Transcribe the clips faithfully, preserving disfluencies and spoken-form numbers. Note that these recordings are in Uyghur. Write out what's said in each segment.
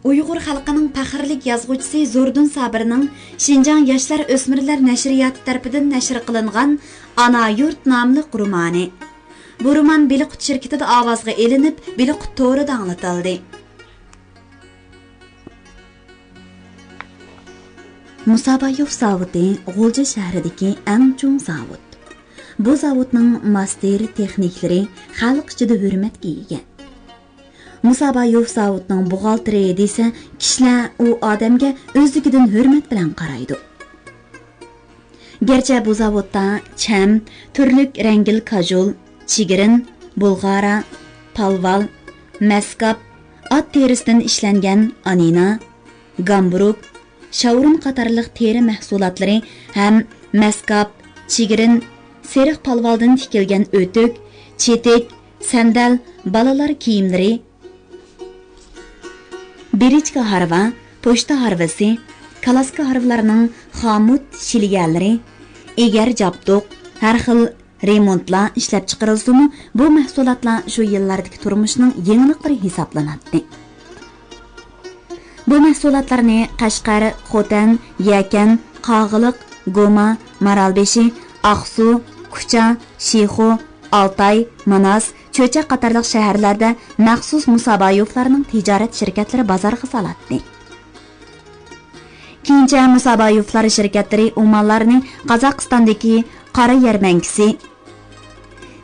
ئۇيغۇر خەلقىنىڭ پەخىرلىك يازغۇچىسى زوردۇن سابىرنىڭ شىنجاڭ ياشلار ئۆسمۈرلەر نەشرىياتى تەرىپىدىن نەشر قىلىنغان ئانا يۇرت ناملىق رومانى. بۇ رومان بېلىققۇت شىركىتىدە ئاۋازغا ئېلىنىپ، بېلىققۇت تورىدا ئاڭلىتىلدى. مۇسابايوف زاۋۇتى غۇلجا شەھىرىدىكى ئەڭ چوڭ زاۋۇت. بۇ زاۋۇتنىڭ ماستېر تېخنىكلىرى خەلق ئىچىدە ھۆرمەتكە ئىگە. مۇسابايوف زاۋۇتنىڭ بوغالتىرى دېسە، كىشىلەر ئۇ ئادەمگە ئۆزلۈكىدىن ھۆرمەت بىلەن قارايدۇ. گەرچە بۇ زاۋۇتتا چەم، تۈرلۈك رەڭگىل كاژۇل، چىگىرىن، بۇلغارا، پالۋال، مەسكاپ، ئات تېرىسىدىن ئىشلەنگەن ئانىنا، گامبۇرۇك، شاۋرۇن قاتارلىق تېرە مەھسۇلاتلىرى ھەم مەسكاپ، چىگىرىن، سېرىق پالۋالدىن تىكىلگەن ئۆتۈك، چېتىك، سەندەل، بالىلار كىيىملىرى، بىرىچكا ھارۋا، پوچتا ھارۋىسى، كالاسكا ھارۋىلارنىڭ خامۇت شىلىيەلىرى، ئېگەر جابدۇق، ھەر خىل رېمونتلار ئىشلەپچىقىرىلسىمۇ، بۇ مەھسۇلاتلار شۇ يىللاردىكى تۇرمۇشنىڭ يېڭىلىقلىرى ھېسابلىناتتى. بۇ مەھسۇلاتلارنى قەشقەر، خوتەن، يەكەن، قاغىلىق، گۇما، مارالبېشى، ئاقسۇ، كۇچا، شىخۇ، ئالتاي، ماناس، چۆچەك قاتارلىق شەھەرلەردە مەخسۇس مۇسابايوفلارنىڭ تىجارەت شىركەتلىرى بازارغا سالاتتى. كېيىنچە مۇسابايوفلار شىركەتلىرى ئومانلارنى قازاقىستاندىكى قارا يەرمەنكىسى،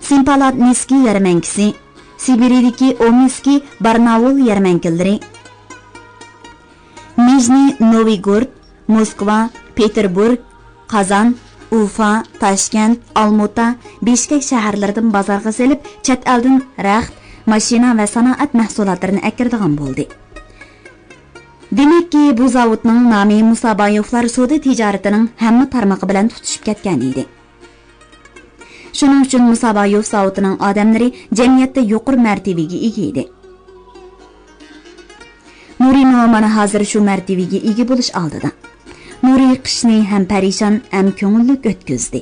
سىمپالاتنىسكىي يەرمەنكىسى، سىبىرىدىكى ئومسكىي بارناۋۇل يەرمەنكىلىرى، نىژنىي نوۋىگورود، موسكۋا، پېتېربۇرگ، قازان، ئۇفا، تاشكەنت، ئالمۇتا، بىشكەك شەھەرلىرىدىن بازارغا سېلىپ، چەت ئەلدىن رەخت، ماشىنا ۋە سانائەت مەھسۇلاتلىرىنى ئەكىرىدىغان بولدى. دېمەككى، بۇ زاۋۇتنىڭ نامى مۇسابايوفلار سودا تىجارىتىنىڭ ھەممە تارمىقى بىلەن تۇتىشىپ كەتكەن ئىدى. شۇنىڭ ئۈچۈن مۇسابايوف زاۋۇتىنىڭ ئادەملىرى جەمئىيەتتە يۇقىرى مەرتىۋىگە ئىگە ئىدى. نۇرىمۇ مانا ھازىر شۇ مەرتىۋىگە ئىگە بولۇش ئالدىدا. نۇرى قىشنى ھەم پەرىشان، ھەم كۆڭۈللۈك ئۆتكۈزدى.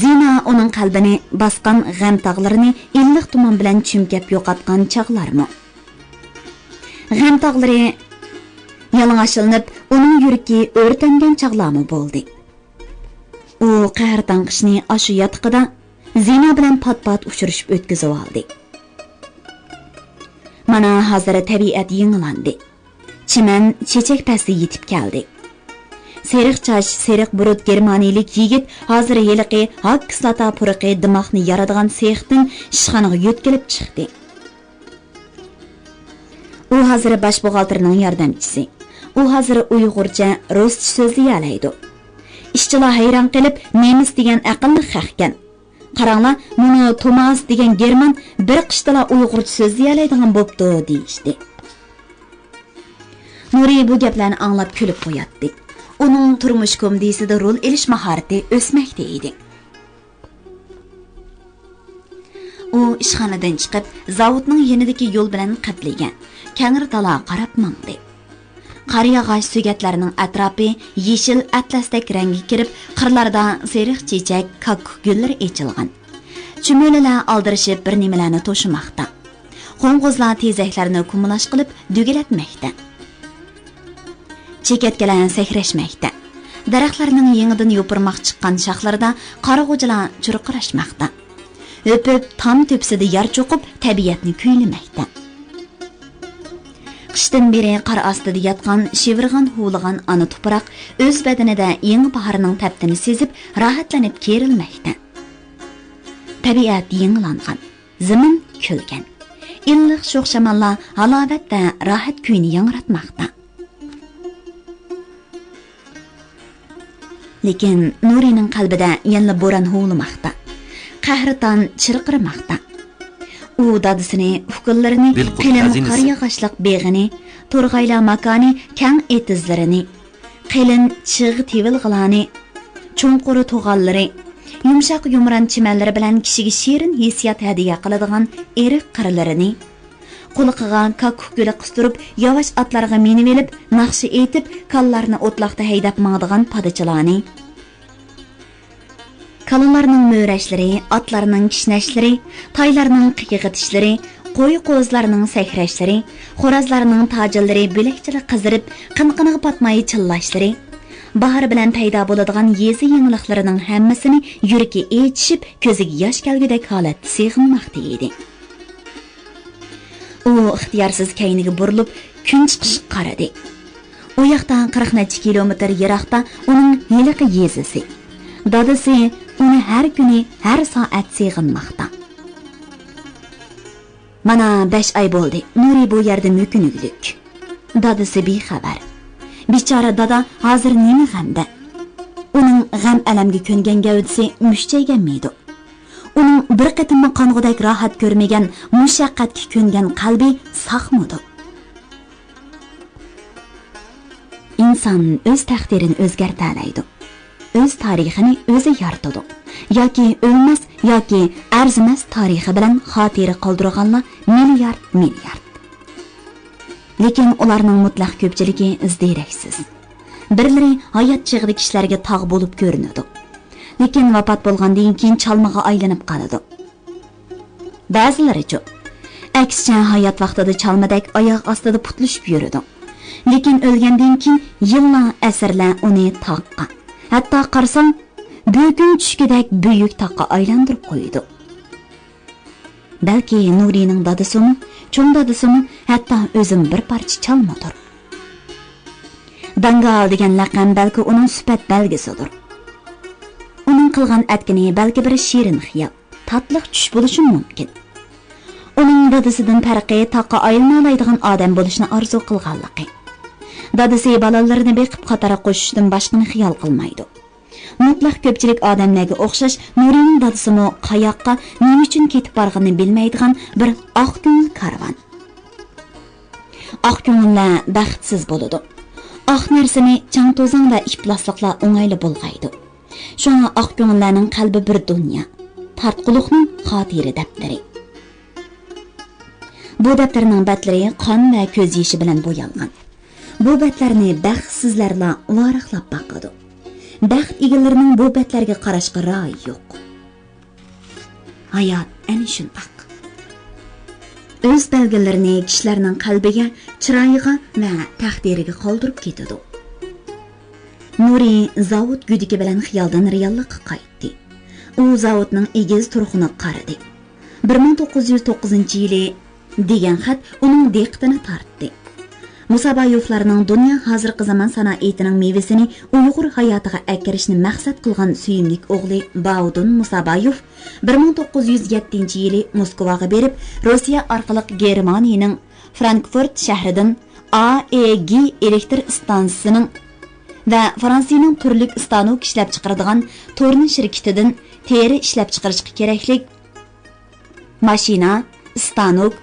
زىنا ئۇنىڭ قەلبىنى باسقان غەم تاغلىرىنى ئىللىق تۇمان بىلەن چۈمكەپ يوقاتقان چاغلارمۇ. غەم تاغلىرى يالىڭاچلىنىپ، ئۇنىڭ يۈرىكى ئۆرتەنگەن چاغلارمۇ بولدى. ئۇ قەھرىتان قىشنى ئاشۇ ياتىقىدا زىنا بىلەن پات-پات ئۇچرىشىپ ئۆتكۈزۈۋالدى. مانا ھازىر تەبىئەت يېڭىلاندى. چىمەن چېچەك پەسلى يېتىپ كەلدى. سېرىق چاچ، سېرىق بۇرۇت گېرمانىيىلىك يىگىت ھازىر ھېلىقى ھاك كىسلاتا پۇرىقى دىماغنى يارىدىغان سېختىن ئىشخانىغا يۆتكىلىپ چىقتى. ئۇ ھازىر باش بوغالتىرنىڭ ياردەمچىسى. ئۇ ھازىر ئۇيغۇرچە، رۇسچە سۆزلىيەلەيدۇ. ئىشچىلار ھەيران قېلىپ، نېمىس دېگەن ئەقىللىق خەقكەن. قاراڭلار، مۇنۇ توماس دېگەن گېرمان بىر قىشتىلا ئۇيغۇرچە سۆزلىيەلەيدىغان بوپتۇ، دېيىشتى. نۇرى بۇ گەپلەرنى ئاڭلاپ كۈلۈپ قوياتتى. ئۇنىڭ تۇرمۇش كومېدىيىسىدە رول ئېلىش ماھارىتى ئۆسمەكتە ئىدى. ئۇ ئىشخانىدىن چىقىپ، زاۋۇتنىڭ يېنىدىكى يول بىلەن قەدلىگەن كەڭرى دالاغا قاراپ ماڭدى. قارىياغاچ سۆگەتلەرنىڭ ئەتراپى يېشىل ئەتلەستەك رەڭگە كىرىپ، قىرلاردا سېرىق چېچەك، كاككۇك گۈللىرى ئېچىلغان. چۈمۈلىلەر ئالدىرىشىپ بىر نېمىلەرنى توشۇماقتا. قوڭغۇزلار تېزەكلەرنى كۇمىلاش قىلىپ دۈگىلەتمەكتە. چېكەتكىلەر سەكرەشمەكتە. دەرەخلەرنىڭ يېڭىدىن يوپۇرماق چىققان شاخلىرىدا قارىغۇچىلار چۇرقىراشماقتا. ھۆپۈپ، تام تۆپىسىدە يار چوقۇپ، تەبىئەتنى كۈيلىمەكتە. قىشتىن بېرى قار ئاستىدا ياتقان، شىۋىرغان، ھۇۋلىغان ئانا تۇپراق ئۆز بەدىنىدە يېڭى باھارنىڭ تەپتىنى سېزىپ، راھەتلىنىپ كېرىلمەكتە. تەبىئەت يېڭىلانغان، زېمىن كۈلگەن. ئىللىق شوخ شاماللار ھالاۋەت ۋە راھەت كۈيىنى ياڭراتماقتا. لېكىن نۇرىنىڭ قەلبىدە يەنىلا بوران ھۇۋلىماقتا. قەھرىتان چىرقىرىماقتا. ئۇ دادىسىنى، ئۇكىلىرىنى، بىلقۇت قېلىن خەزىنىسى، قارىياغاچلىق بېغىنى، تورغايلار ماكانى كەڭ ئېتىزلىرىنى، قېلىن چىغ تېۋىلغىلارنى، چوڭقۇر توغانلىرى، يۇمشاق يۇمران چىمەنلىرى بىلەن كىشىگە شېرىن ھېسسىيات ھەدىيە قىلىدىغان ئېرىق قىرلىرىنى، قۇلىقىغا كاككۇك گۈلى قىستۇرۇپ، ياۋاش ئاتلارغا مىنىۋېلىپ، ناخشا ئېيتىپ، كالىلارنى ئوتلاقتا ھەيدەپ ماڭىدىغان پادىچىلارنى. كالىلارنىڭ مۆرەشلىرى، ئاتلارنىڭ كىشنەشلىرى، تايلارنىڭ قىيغىتىشلىرى، قوي-قوزىلارنىڭ سەكرەشلىرى، خورازلارنىڭ تاجىلىرى بۆلەكچىلا قىزىرىپ، قىنىقىنىغا پاتماي چىللاشلىرى، باھار بىلەن پەيدا بولىدىغان يېزا يېڭىلىقلىرىنىڭ ھەممىسىنى يۈرىكى ئېچىشىپ، كۆزىگە ياش كەلگۈدەك ھالەتتە سېغىنماقتا ئىدى. ئۇ ئىختىيارسىز كەينىگە بۇرۇلۇپ، كۈن چىقىشقا قارىدى. ئۇ ياقتا قىرىق نەچچە كىلومېتىر يىراقتا ئۇنىڭ ھېلىقى يېزىسى. دادىسى ئۇنى ھەر كۈنى، ھەر سائەت سېغىنماقتا. مانا بەش ئاي بولدى، نۇرى بۇ يەردە مۆكۈنگۈلۈك. دادىسى بىخەۋەر. بىچارە دادا ھازىر نېمە غەمدە؟ ئۇنىڭ غەم-ئەلەمگە كۆنگەن گەۋدىسى مۈشچەيگەنمىدۇ؟ ئۇنىڭ بىر قېتىممۇ قانغۇدەك راھەت كۆرمىگەن، مۇشەققەتكە كۆنگەن قەلبى ساقمىدۇ؟ ئىنسان ئۆز تەقدىرىنى ئۆزگەرتەلەيدۇ. ئۆز تارىخىنى ئۆزى يارىتىدۇ. ياكى ئۆلمەس، ياكى ئەرزىمەس تارىخى بىلەن خاتىرە قالدۇرغانلار مىليارد، مىليارد. لېكىن ئۇلارنىڭ مۇتلەق كۆپچىلىكى ئىز-دېرەكسىز. بىرلىرى ھايات چېغىدا كىشىلەرگە تاغ بولۇپ كۆرۈنىدۇ. لېكىن ۋاپات بولغاندىن كېيىن چالمىغا ئايلىنىپ قالىدۇ. بەزىلىرىچۇ؟ ئەكسىچە، ھايات ۋاقتىدا چالمىدەك ئاياغ ئاستىدا پۇتلىشىپ يۈرىدۇ. لېكىن ئۆلگەندىن كېيىن يىللار، ئەسىرلەر ئۇنى تاغقا، ھەتتا قارىساڭ، بۆكۈن چۈشكۈدەك بۈيۈك تاغقا ئايلاندۇرۇپ قويىدۇ. بەلكى نۇرىنىڭ دادىسىمۇ، چوڭ دادىسىمۇ، ھەتتا ئۆزىمۇ بىر پارچە چالمىدۇر. داڭگال دېگەن لەقەم بەلكى ئۇنىڭ سۈپەت بەلگىسىدۇر. ئۇنىڭ قىلغان ئەتكىنى بەلكى بىر شېرىن خىيال، تاتلىق چۈش بولۇشىمۇ مۇمكىن. ئۇنىڭ دادىسىدىن پەرقى تاغقا ئايلىنالايدىغان ئادەم بولۇشنى ئارزۇ قىلغانلىقى. دادىسى بالىلىرىنى بېقىپ خاتىرە قوشۇشتىن باشقىنى خىيال قىلمايدۇ. مۇتلەق كۆپچىلىك ئادەملەرگە ئوخشاش نۇرىنىڭ دادىسىمۇ قاياققا، نېمە ئۈچۈن كېتىپ بارغىنىنى بىلمەيدىغان بىر ئاق كۆڭۈل كارۋان. ئاق كۆڭۈللەر بەختسىز بولىدۇ. ئاق نەرسىنى چاڭ-توزان ۋە ئىپلاسلىقلار ئوڭايلا بۇلغايدۇ. شۇڭا ئاق كۆڭۈللەرنىڭ قەلبى بىر دۇنيا، تارتقۇلۇقنىڭ خاتىرە دەپتىرى. بۇ دەپتەرنىڭ بەتلىرى قان ۋە كۆز يېشى بىلەن بويالغان. بۇ بەتلەرنى بەختسىزلەرلا ۋاراقلاپ باقىدۇ. بەخت ئىگىلىرىنىڭ بۇ بەتلەرگە قاراشقا رايى يوق. ھايات ئەنە شۇنداق. ئۆز بەلگىلىرىنى كىشىلەرنىڭ قەلبىگە، چىرايىغا ۋە تەقدىرىگە قالدۇرۇپ كېتىدۇ. نۇرى زاۋۇت گۈدۈكى بىلەن خىيالدىن رېئاللىققا قايتتى. ئۇ زاۋۇتنىڭ ئېگىز تۇرخۇنىغا قارىدى. بىر مىڭ توققۇز يۈز توققۇزىنچى يىلى دېگەن خەت ئۇنىڭ دىققىتىنى تارتتى. مۇسابايوفلارنىڭ دۇنيا ھازىرقى زامان سانائىتىنىڭ مېۋىسىنى ئۇيغۇر ھاياتىغا ئەكىرىشنى مەقسەت قىلغان سۆيۈملۈك ئوغلى باۋۇدۇن مۇسابايوف بىر مىڭ توققۇز يۈز يەتتىنچى يىلى موسكۋاغا بېرىپ، روسىيە ئارقىلىق گېرمانىيىنىڭ فرانكفورت شەھىرىدىن ئا ئې گې ئېلېكتر ئىستانسىسىنىڭ ۋە فرانسىيىنىڭ تۈرلۈك ئىستانوك ئىشلەپچىقىرىدىغان تورنى شىركىتىدىن تېرە ئىشلەپچىقىرىشقا كېرەكلىك ماشىنا، ئىستانوك،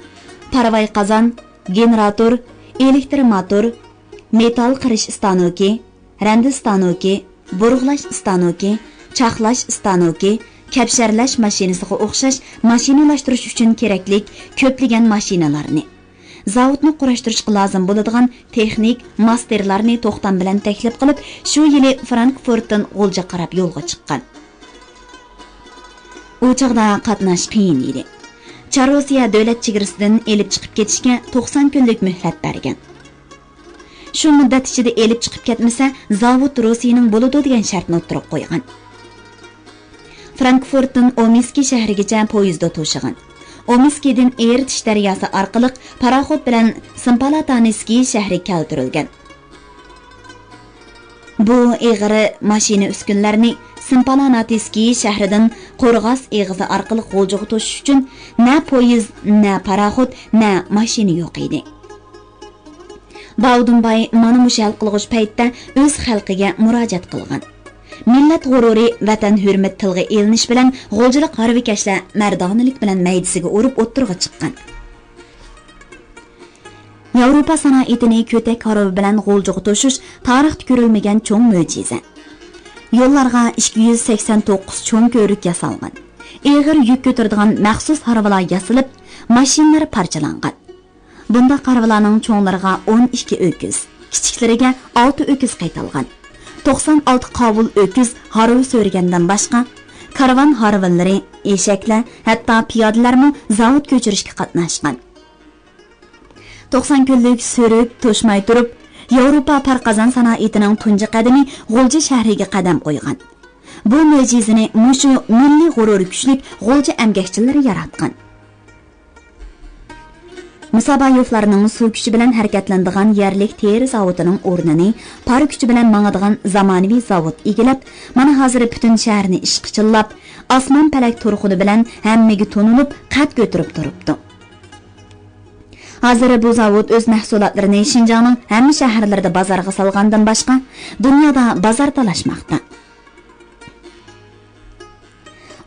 پارىۋاي قازان، گېنېراتور، ئېلېكتر موتور، مېتال قىرىش ئىستانوكى، رەندە ئىستانوكى، بۇرغىلاش ئىستانوكى، چاقلاش ئىستانوكى، كەپشەرلەش ماشىنىسىغا ئوخشاش ماشىنىلاشتۇرۇش ئۈچۈن كېرەكلىك كۆپلىگەن ماشىنىلارنى، زاۋۇتنى قۇراشتۇرۇشقا لازىم بولىدىغان تېخنىك ماستېرلارنى توختام بىلەن تەكلىپ قىلىپ، شۇ يىلى فرانكفورتتىن غۇلجىغا قاراپ يولغا چىققان. ئۇ چاغدا قاتناش قىيىن ئىدى. چار روسىيە دۆلەت چېگرىسىدىن ئېلىپ چىقىپ كېتىشكە توقسان كۈنلۈك مۆھلەت بەرگەن. شۇ مۇددەت ئىچىدە ئېلىپ چىقىپ كەتمىسە، زاۋۇت روسىيىنىڭ بولىدۇ دېگەن شەرتنى ئوتتۇرىغا قويغان. فرانكفورتتىن ئومسكى شەھىرىگىچە پويىزدا توشىغان. ئومسكىدىن ئېرتىش دەرياسى ئارقىلىق پاراخوت بىلەن سىمپالاتانسكىي شەھىرىگە كەلتۈرۈلگەن. بۇ ئېغىر ماشىنا ئۈسكۈنىلەرنى سىمپالاناتسكىي شەھىرىدىن قورغاس ئېغىزى ئارقىلىق غۇلجىغا توشۇش ئۈچۈن نە پويىز، نە پاراخوت، نە ماشىنا يوق ئىدى. باۋۇدۇنباي مانا مۇشۇ ھەل قىلغۇچ پەيتتە ئۆز خەلقىگە مۇراجىئەت قىلغان. مىللەت غۇرۇرى، ۋەتەن ھۆرمىتى تىلغا ئېلىنىش بىلەن غۇلجىلىق ھارۋىكەشلەر مەردانىلىك بىلەن مەيدىسىگە ئۇرۇپ ئوتتۇرىغا چىققان. ياۋروپا سانائىتىنى كۆتەك ھارۋا بىلەن غۇلجىغا توشۇش تارىختا كۆرۈلمىگەن چوڭ مۆجىزە. يوللارغا ئىككى يۈز سەكسەن توققۇز چوڭ كۆۋرۈك ياسالغان. ئېغىر يۈك كۆتۈرىدىغان مەخسۇس ھارۋىلار ياسىلىپ، ماشىنىلار پارچىلانغان. بۇنداق ھارۋىلارنىڭ چوڭلىرىغا ئون ئىككى ئۆكۈز، كىچىكلىرىگە ئالتە ئۆكۈز قېتىلغان. توقسان ئالتە قاۋۇل ئۆكۈز ھارۋا سۆرىگەندىن باشقا، كارۋان ھارۋىلىرى، ئېشەكلەر، ھەتتا پىيادىلەرمۇ زاۋۇت كۆچۈرۈشكە قاتناشقان. توقسان كۈنلۈك سۈرۈك توشماي تۇرۇپ، ياۋروپا پار قازان سانائىتىنىڭ تۇنجى قەدىمى غۇلجا شەھىرىگە قەدەم قويغان. بۇ مۆجىزىنى مۇشۇ مىللىي غۇرۇرى كۈچلۈك غۇلجا ئەمگەكچىلىرى ياراتقان. مۇسابايېۋلارنىڭ سۇ كۈچى بىلەن ھەرىكەتلىنىدىغان يەرلىك تېرە زاۋۇتىنىڭ ئورنىنى پار كۈچى بىلەن ماڭىدىغان زامانىۋى زاۋۇت ئىگىلەپ، مانا ھازىر پۈتۈن شەھەرنى ئىشقا چىللاپ، ئاسمان پەلەك تۇرخۇنى بىلەن ھەممىگە تونۇلۇپ، قەد كۆتۈرۈپ تۇرۇپتۇ. ھازىر بۇ زاۋۇت ئۆز مەھسۇلاتلىرىنى شىنجاڭنىڭ ھەممە شەھەرلىرىدە بازارغا سالغاندىن باشقا، دۇنيادا بازار تالاشماقتا.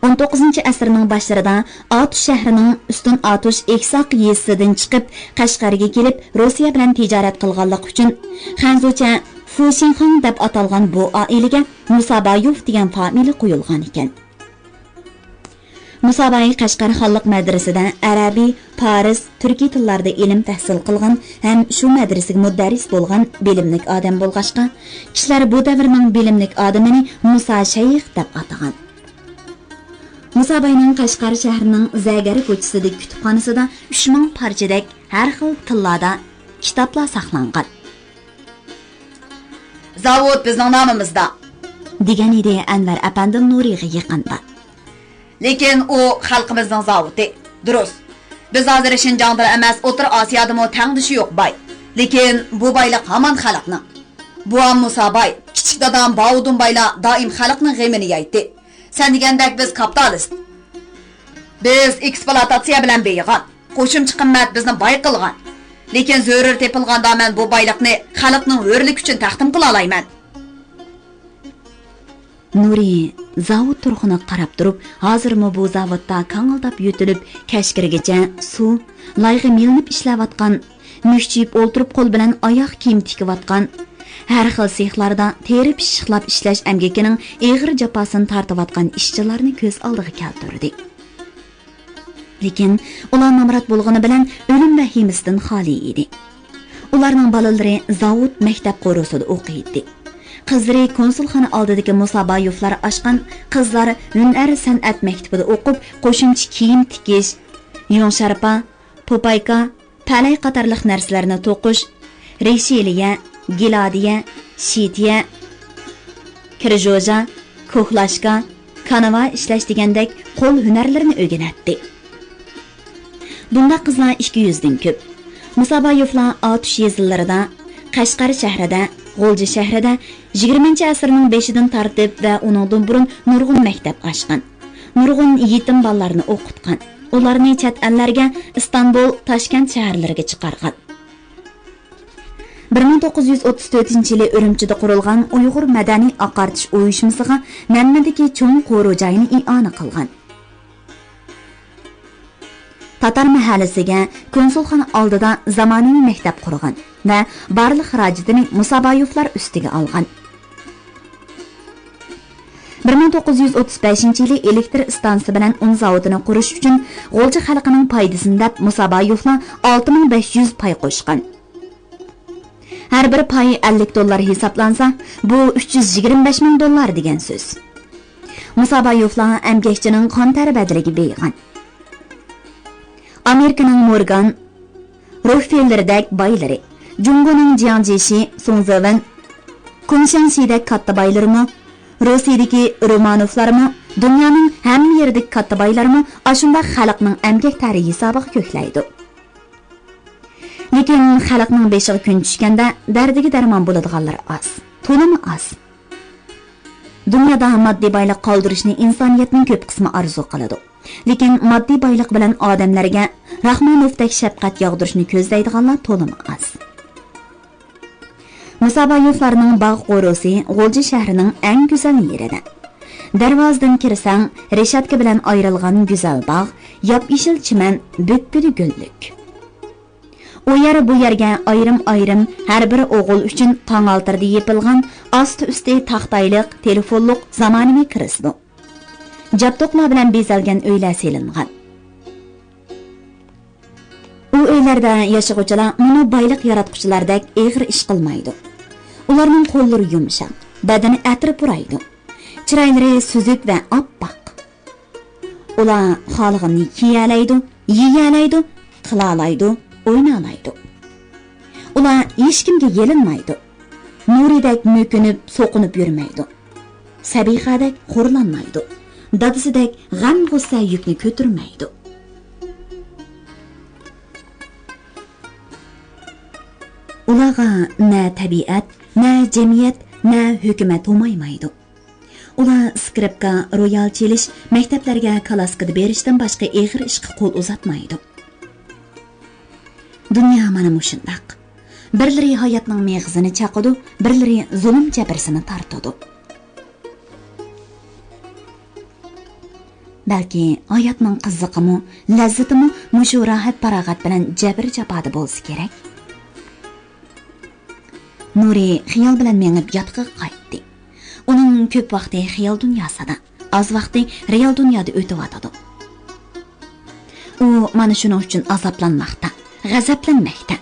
ئون توققۇزىنچى ئەسىرنىڭ باشلىرىدا ئاتۇش شەھىرىنىڭ ئۈستۈن ئاتۇش ئېكساق يېزىسىدىن چىقىپ، قەشقەرگە كېلىپ، روسىيە بىلەن تىجارەت قىلغانلىقى ئۈچۈن، خەنزۇچە فۇشىڭخاڭ دەپ ئاتالغان بۇ ئائىلىگە مۇسابايوف دېگەن فامىلە قويۇلغان ئىكەن. مۇساباي قەشقەر خانلىق مەدرىسىدە ئەرەبىي، پارس، تۈركىي تىللاردا ئىلىم تەھسىل قىلغان ھەم شۇ مەدرىسىگە مۇدەررىس بولغان بىلىملىك ئادەم بولغاچقا، كىشىلەر بۇ دەۋرنىڭ بىلىملىك ئادىمىنى مۇسا شەيخ دەپ ئاتىغان. مۇساباينىڭ قەشقەر شەھىرىنىڭ زەگەر كوچىسىدىكى كۇتۇپخانىسىدا ئۈچ مىڭ پارچىدەك ھەر خىل تىللاردا كىتابلار ساقلانغان. زاۋۇت بىزنىڭ نامىمىزدا، دېگەن ئىدى ئەنۋەر ئەپەندىم نۇرىغا يېقىندا. لېكىن ئۇ خەلقىمىزنىڭ زاۋۇتى. دۇرۇس. بىز ھازىر شىنجاڭدىلا ئەمەس، ئوتتۇرا ئاسىيادىمۇ تەڭدىشى يوق باي. لېكىن بۇ بايلىق ھامان خەلقنىڭ. بوۋام مۇسا باي، كىچىك دادام باۋۇدۇن بايلار دائىم خەلقنىڭ غېمىنى يەيتتى. سەن دېگەندەك بىز كاپىتالىست. بىز ئېكسپلۇئاتاتسىيە بىلەن بېيىغان. قوشۇمچە قىممەت بىزنى باي قىلغان. لېكىن زۆرۈر تېپىلغاندا مەن بۇ بايلىقنى خەلقنىڭ ھۆرلۈكى ئۈچۈن تەقدىم قىلالايمەن. نۇرى زاۋۇت تۇرخۇنىغا قاراپ تۇرۇپ، ھازىرمۇ بۇ زاۋۇتتا كاڭىلداپ يۆتىلىپ، كەچ كىرگىچە سۇ، لايغا مىلىنىپ ئىشلەۋاتقان، مۈكچىيىپ ئولتۇرۇپ قول بىلەن ئاياغ كىيىم تىكىۋاتقان، ھەر خىل سېخلاردا تېرە پىششىقلاپ ئىشلەش ئەمگىكىنىڭ ئېغىر جاپاسىنى تارتىۋاتقان ئىشچىلارنى كۆز ئالدىغا كەلتۈردى. لېكىن ئۇلار نامرات بولغىنى بىلەن ئۆلۈم ۋەھىمىسىدىن خالىي ئىدى. ئۇلارنىڭ بالىلىرى زاۋۇت، مەكتەپ قورۇسىدا ئوقۇيتتى. قىزلىرى كونسۇلخانا ئالدىدىكى مۇسابايوفلار ئاچقان قىزلار ھۈنەر سەنئەت مەكتىپىدە ئوقۇپ، قوشۇمچە كىيىم تىكىش، يۇڭ شارپا، پوپايكا، پەلەي قاتارلىق نەرسىلەرنى توقۇش، رېشىلىيە، گىلادىيە، شىتىيە، كىرژوژا، كوھلاشكا، كاناۋا ئىشلەش دېگەندەك قول ھۈنەرلىرىنى ئۆگىنەتتى. بۇنداق قىزلار ئىككى يۈزدىن كۆپ. مۇسابايوفلار ئاتۇش يېزىلىرىدا، قەشقەر شەھىرىدە، غۇلجا شەھىرىدە يىگىرمىنچى ئەسىرنىڭ بېشىدىن تارتىپ ۋە ئۇنىڭدىن بۇرۇن نۇرغۇن مەكتەپ ئاچقان. نۇرغۇن يېتىم بالىلارنى ئوقۇتقان. ئۇلارنى چەت ئەللەرگە، ئىستانبۇل، تاشكەنت شەھەرلىرىگە چىقارغان. بىر مىڭ توققۇز يۈز ئوتتۇز تۆتىنچى يىلى ئۈرۈمچىدە قۇرۇلغان ئۇيغۇر مەدەنىي ئاقارتىش ئۇيۇشمىسىغا نەممىدىكى چوڭ قورۇ جاينى ئىئانە قىلغان. تاتار مەھەللىسىگە كونسۇلخانا ئالدىدا زامانىۋى مەكتەپ قۇرغان ۋە بارلىق خىراجىتىنى مۇسابايوفلار ئۈستىگە ئالغان. بىر مىڭ توققۇز يۈز ئوتتۇز بەشىنچى يىلى ئېلېكتر ئىستانسىسى بىلەن ئۇن زاۋۇتىنى قۇرۇش ئۈچۈن غۇلجا خەلقىنىڭ پايدىسىنى دەپ مۇسابايوفلار ئالتە مىڭ بەش يۈز پاي قوشقان. ھەر بىر پاي ئەللىك دوللار ھېسابلانسا، بۇ ئۈچ يۈز يىگىرمە بەش مىڭ دوللار دېگەن سۆز. مۇسابايوفلار ئەمگەكچىنىڭ قان تەر بەدىلىگە بېيىغان. ئامېرىكىنىڭ مورگان، روكفېللېردەك بايلىرى، جۇڭگونىڭ جياڭ جيېشى، سۇڭ زېۋېن، كۇڭ شيەنشىدەك كاتتا بايلىرىمۇ، روسىيىدىكى رومانوفلارمۇ، دۇنيانىڭ ھەممە يېرىدىكى كاتتا بايلارمۇ ئاشۇنداق خەلقنىڭ ئەمگەك تەرى ھېسابىغا كۆكلەيدۇ. لېكىن خەلقنىڭ بېشىغا كۈن چۈشكەندە دەردىگە دەرمان بولىدىغانلىرى ئاز، تولىمۇ ئاز. دۇنيادا ماددىي بايلىق قالدۇرۇشنى ئىنسانىيەتنىڭ كۆپ قىسمى ئارزۇ قىلىدۇ. لېكىن ماددىي بايلىق بىلەن ئادەملەرگە راخمانوفدەك شەپقەت ياغدۇرۇشنى كۆزلەيدىغانلار تولىمۇ ئاز. مۇسابايوفلارنىڭ باغ قورۇسى غۇلجا شەھىرىنىڭ ئەڭ گۈزەل يېرىدە. دەرۋازىدىن كىرسەڭ، رېشاتكا بىلەن ئايرىلغان گۈزەل باغ، ياپيېشىل چىمەن، بۈككىدە گۈللۈك. ئۇ يەر بۇ يەرگە ئايرىم-ئايرىم ھەر بىر ئوغۇل ئۈچۈن تاڭ ئالتىرىدا يېپىلغان ئاستى-ئۈستى تاختايلىق، تېلېفونلۇق زامانىۋى كىرىزىدۇ. جابدۇقلار بىلەن بېزەلگەن ئۆيلەر سېلىنغان. ئۇ ئۆيلەردە ياشىغۇچىلار مۇنۇ بايلىق ياراتقۇچىلاردەك ئېغىر ئىش قىلمايدۇ. ئۇلارنىڭ قوللىرى يۇمشاق، بەدىنى ئەتىر پۇرايدۇ. چىرايلىرى سۈزۈك ۋە ئاپئاق. ئۇلار خالىغىنىنى كىيەلەيدۇ، يېيەلەيدۇ، قىلالايدۇ، ئوينالايدۇ. ھېچكىمگە يېلىنمايدۇ. نۇرىدەك مۆكۈنۈپ، سوقۇنۇپ يۈرمەيدۇ. سەبىخەدەك خورلانمايدۇ. دادىسىدەك غەم-غۇسسە يۈكنى كۆتۈرمەيدۇ. ئۇلارغا نە تەبىئەت، نە جەمئىيەت، نە ھۆكۈمەت ھومايمايدۇ. ئۇلار سكرىپكا، رويال چېلىش، مەكتەپلەرگە كالاسكىدا بېرىشتىن باشقا ئېغىر ئىشقا قول ئۇزاتمايدۇ. دۇنيا مانا مۇشۇنداق. بىرلىرى ھاياتنىڭ مېغىزىنى چاقىدۇ، بىرلىرى زۇلۇم جەبرىسىنى تارتىدۇ. بەلكى ھاياتنىڭ قىزىقىمۇ، لەززىتىمۇ مۇشۇ راھەت-پاراغەت بىلەن جەبىر-جاپادا بولسا كېرەك. نۇرى خىيال بىلەن مېڭىپ ياتىقىغا قايتتى. ئۇنىڭ كۆپ ۋاقتى خىيال دۇنياسىدا، ئاز ۋاقتى رېئال دۇنيادا ئۆتۈۋاتىدۇ. ئۇ مانا شۇنىڭ ئۈچۈن ئازابلانماقتا، غەزەپلەنمەكتە.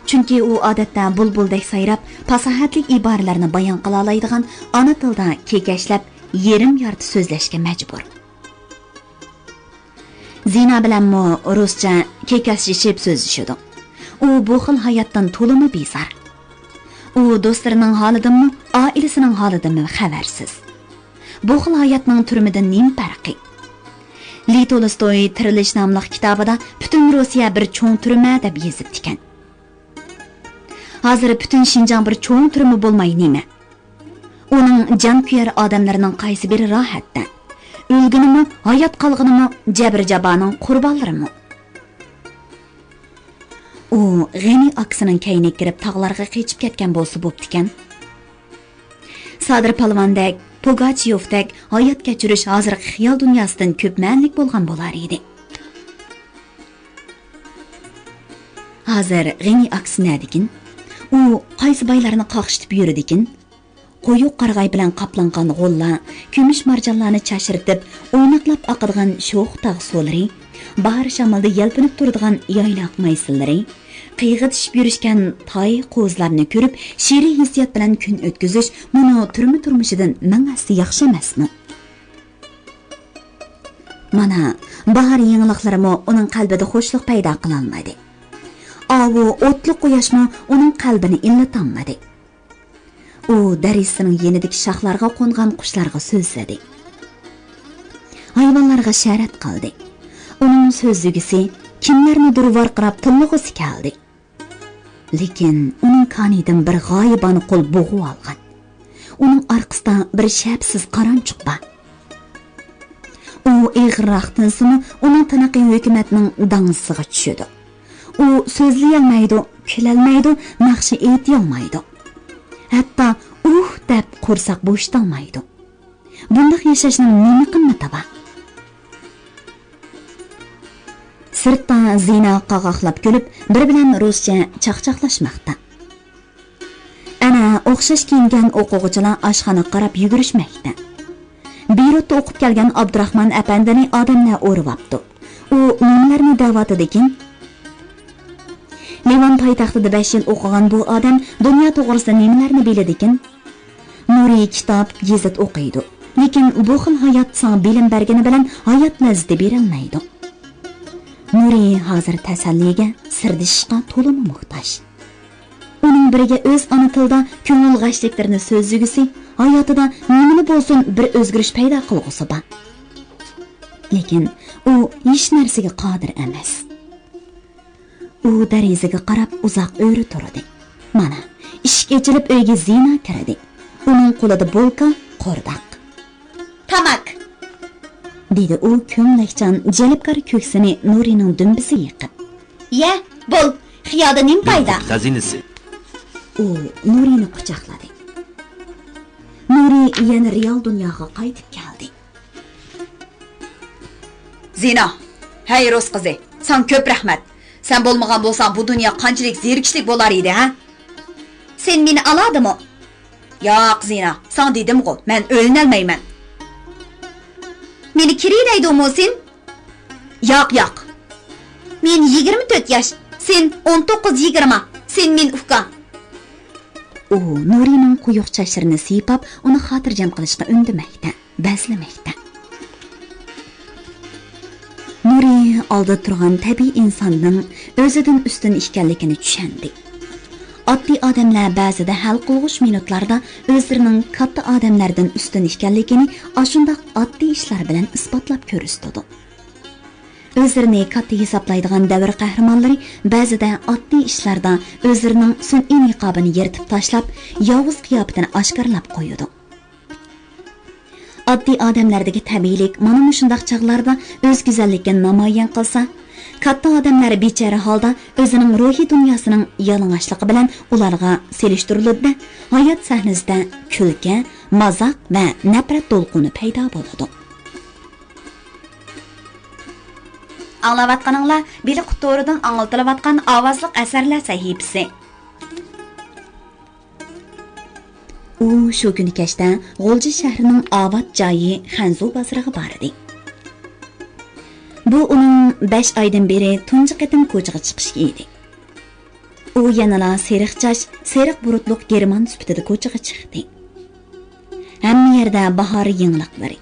چۈنكى ئۇ ئادەتتە بۇلبۇلدەك سايراپ، پاساھەتلىك ئىبارىلەرنى بايان قىلالايدىغان ئانا تىلدا كېكەچلەپ، يېرىم يارتى سۆزلەشكە مەجبۇر. زىنا بىلەنمۇ رۇسچە كېكەسلىشىپ سۆزلىشىدۇ. ئۇ بۇ خىل ھاياتتىن تولىمۇ بىزار. ئۇ دوستلىرىنىڭ ھالىدىنمۇ، ئائىلىسىنىڭ ھالىدىنمۇ خەۋەرسىز. بۇ خىل ھاياتنىڭ تۈرمىدىن نېمە پەرقى؟ لېۋ تولستوي تىرىلىش ناملىق كىتابىدا پۈتۈن روسىيە بىر چوڭ تۈرمە دەپ يېزىپتىكەن. ھازىر پۈتۈن شىنجاڭ بىر چوڭ تۈرمە بولماي نېمە؟ ئۇنىڭ جان كۆيەر ئادەملىرىنىڭ قايسى بىرى راھەتتە؟ ئۆلگىنىمۇ، ھايات قالغىنىمۇ جەبىر-جاپانىڭ قۇربانلىرىمۇ؟ ئۇ غېنى ئاكىسىنىڭ كەينىگە كىرىپ تاغلارغا قېچىپ كەتكەن بولسا بوپتىكەن. سادىر پالۋاندەك، پۇگاچيوفدەك ھايات كەچۈرۈش ھازىرقى خىيال دۇنياسىدىن كۆپ مەنىلىك بولغان بولار ئىدى. ھازىر غېنى ئاكىسى نەدىكىن؟ ئۇ قايسى بايلارنى قاقشىتىپ يۈرىدىكىن؟ قويۇق قارىغاي بىلەن قاپلانغان غوللار، كۈمۈش مارجانلارنى چاچرىتىپ، ئويناقلاپ ئاقىدىغان شوخ تاغ سۇلىرى، باھار شامىلىدا يەلپۈنۈپ تۇرىدىغان يايلاق مايسىلىرى، قىيغىتىشىپ يۈرۈشكەن تاي، قوزىلارنى كۆرۈپ، شېرىن ھېسسىيات بىلەن كۈن ئۆتكۈزۈش مۇنۇ تۈرمە تۇرمۇشىدىن مىڭ ھەسسە ياخشى ئەمەسمۇ؟ مانا، باھار يېڭىلىقلىرىمۇ ئۇنىڭ قەلبىدە خۇشلۇق پەيدا قىلالمىدى. ئاۋۇ ئوتلۇق قۇياشمۇ ئۇنىڭ قەلبىنى ئىللىتالمىدى. ئۇ دەرىزىسىنىڭ يېنىدىكى شاخلارغا قونغان قۇشلارغا سۆزلىدى. ھايۋانلارغا شەرەت قىلدى. ئۇنىڭ سۆزلىگۈسى، كىملەرنىدۇر ۋارقىراپ تىللىغۇسى كەلدى. لېكىن ئۇنىڭ كانىيىدىن بىر غايىبانە قول بوغۇۋالغان. ئۇنىڭ ئارقىسىدا بىر شەپىسىز قارانچۇق بار. ئۇ ئېغىرراق تىنسىمۇ، ئۇنىڭ تىنىقى ھۆكۈمەتنىڭ داڭزىسىغا چۈشىدۇ. ئۇ سۆزلىيەلمەيدۇ، كۈلەلمەيدۇ، ناخشا ئېيتىيالمايدۇ. ھەتتا ئۇھ دەپ قورساق بوشىتالمايدۇ. بۇنداق ياشاشنىڭ نېمە قىممىتى بار؟ سىرتتا زىنا قاقاقلاپ كۈلۈپ، بىر بىلەن رۇسچە چاقچاقلاشماقتا. ئەنە، ئوخشاش كىيىنگەن ئوقۇغۇچىلار ئاشخانىغا قاراپ يۈگۈرۈشمەكتە. بېيرۇتتا ئوقۇپ كەلگەن ئابدۇراخمان ئەپەندىنى ئادەملەر ئورىۋاپتۇ. ئۇ نېمىلەرنى دەۋاتىدىكىن؟ لىۋان پايتەختىدە بەش يىل ئوقۇغان بۇ ئادەم دۇنيا توغرىسىدا نېمىلەرنى بىلىدىكىن؟ نۇرى كىتاب، گېزىت ئوقۇيدۇ. لېكىن بۇ خىل ھايات ساڭا بىلىم بەرگىنى بىلەن ھايات لەززىتى بېرەلمەيدۇ. نۇرى ھازىر تەسەللىگە، سىردىشىشقا تولىمۇ موھتاج. ئۇنىڭ بىرىگە ئۆز ئانا تىلىدا كۆڭۈل غەشلىكلىرىنى سۆزلىگۈسى، ھاياتىدا نېمىلا بولسۇن بىر ئۆزگىرىش پەيدا قىلغۇسى بار. لېكىن ئۇ ھېچ نەرسىگە قادىر ئەمەس. ئۇ دېرىزىگە قاراپ ئۇزاق ئۆرە تۇردى. مانا، ئىشىك ئېچىلىپ ئۆيگە زىنا كىردى. ئۇنىڭ قولىدا بولكا، قورداق. تاماك! دېدى ئۇ كۆڭلەكچان، جەلپكار كۆكسىنى نۇرىنىڭ دۈمبىسىگە يېقىپ. يە، بول، خىيالدا نېمە پايدا؟ خەزىنىسى. ئۇ نۇرىنى قۇچاقلىدى. نۇرى يەنە رېئال دۇنياغا قايتىپ كەلدى. زىنا! ھەي، رۇس قىزى، ساڭا كۆپ رەھمەت. سەن بولمىغان بولساڭ، بۇ دۇنيا قانچىلىك زېرىكىشلىك بولار ئىدى، ھە؟ سەن مېنى ئالادىمۇ؟ ياق، زىنا، ساڭا دېدىمغۇ، مەن ئۆيلىنەلمەيمەن. مېنى كىرىيلەيدۇ موسىن؟ ياق، ياق. مېنى يىگىرمە تۆت ياش، سەن ئون توققۇز يىگىرمە، سەن مېنى ئۇكا. ئۇ نۇرىنىڭ قويۇق چاچلىرىنى سىيپاپ، ئۇنى خاتىرجەم قىلىشقا ئۈندىمەكتە، بەزلىمەكتە. نۇرى ئالدىدا تۇرغان تەبىئىي ئىنساننىڭ ئۆزىدىن ئۈستۈن ئىكەنلىكىنى چۈشەندى. ئاددىي ئادەملەر بەزىدە ھەل قىلغۇچ مىنۇتلاردا ئۆزلىرىنىڭ كاتتا ئادەملەردىن ئۈستۈن ئىكەنلىكىنى ئاشۇنداق ئاددىي ئىشلار بىلەن ئىسپاتلاپ كۆرسىتىدۇ. ئۆزلىرىنى كاتتا ھېسابلايدىغان دەۋر قەھرىمانلىرى بەزىدە ئاددىي ئىشلاردا ئۆزلىرىنىڭ سۈنئىي نىقابىنى يىرتىپ تاشلاپ، ياۋۇز قىياپىتىنى ئاشكارىلاپ قويىدۇ. ئاددىي ئادەملەردىكى تەبىئىيلىك مانا مۇشۇنداق چاغلاردا ئۆز گۈزەللىكىنى نامايان قىلسا، كاتتا ئادەملەر بىچارە ھالدا ئۆزىنىڭ روھىي دۇنياسىنىڭ يالىڭاچلىقى بىلەن ئۇلارغا سېلىشتۇرۇلىدۇ-دە، ھايات سەھنىسىدە كۈلكە، مازاق ۋە نەپرەت دولقۇنى پەيدا بولىدۇ. ئاڭلاۋاتقىنىڭلار بىلىقۇت تورىدىن ئاڭلىتىلىۋاتقان ئاۋازلىق ئەسەرلەر سەھىپىسى. ئۇ شۇ كۈنى كەچتە غۇلجا شەھىرىنىڭ ئاۋات جايى خەنزۇ بازىرىغا باردى. بۇ ئۇنىڭ بەش ئايدىن بېرى تۇنجى قېتىم كوچىغا چىقىشى ئىدى. ئۇ يەنىلا سېرىق چاچ، سېرىق بۇرۇتلۇق گېرمان سۈپىتىدە كوچىغا چىقتى. ھەممە يەردە باھار يېڭىلىقلىرى.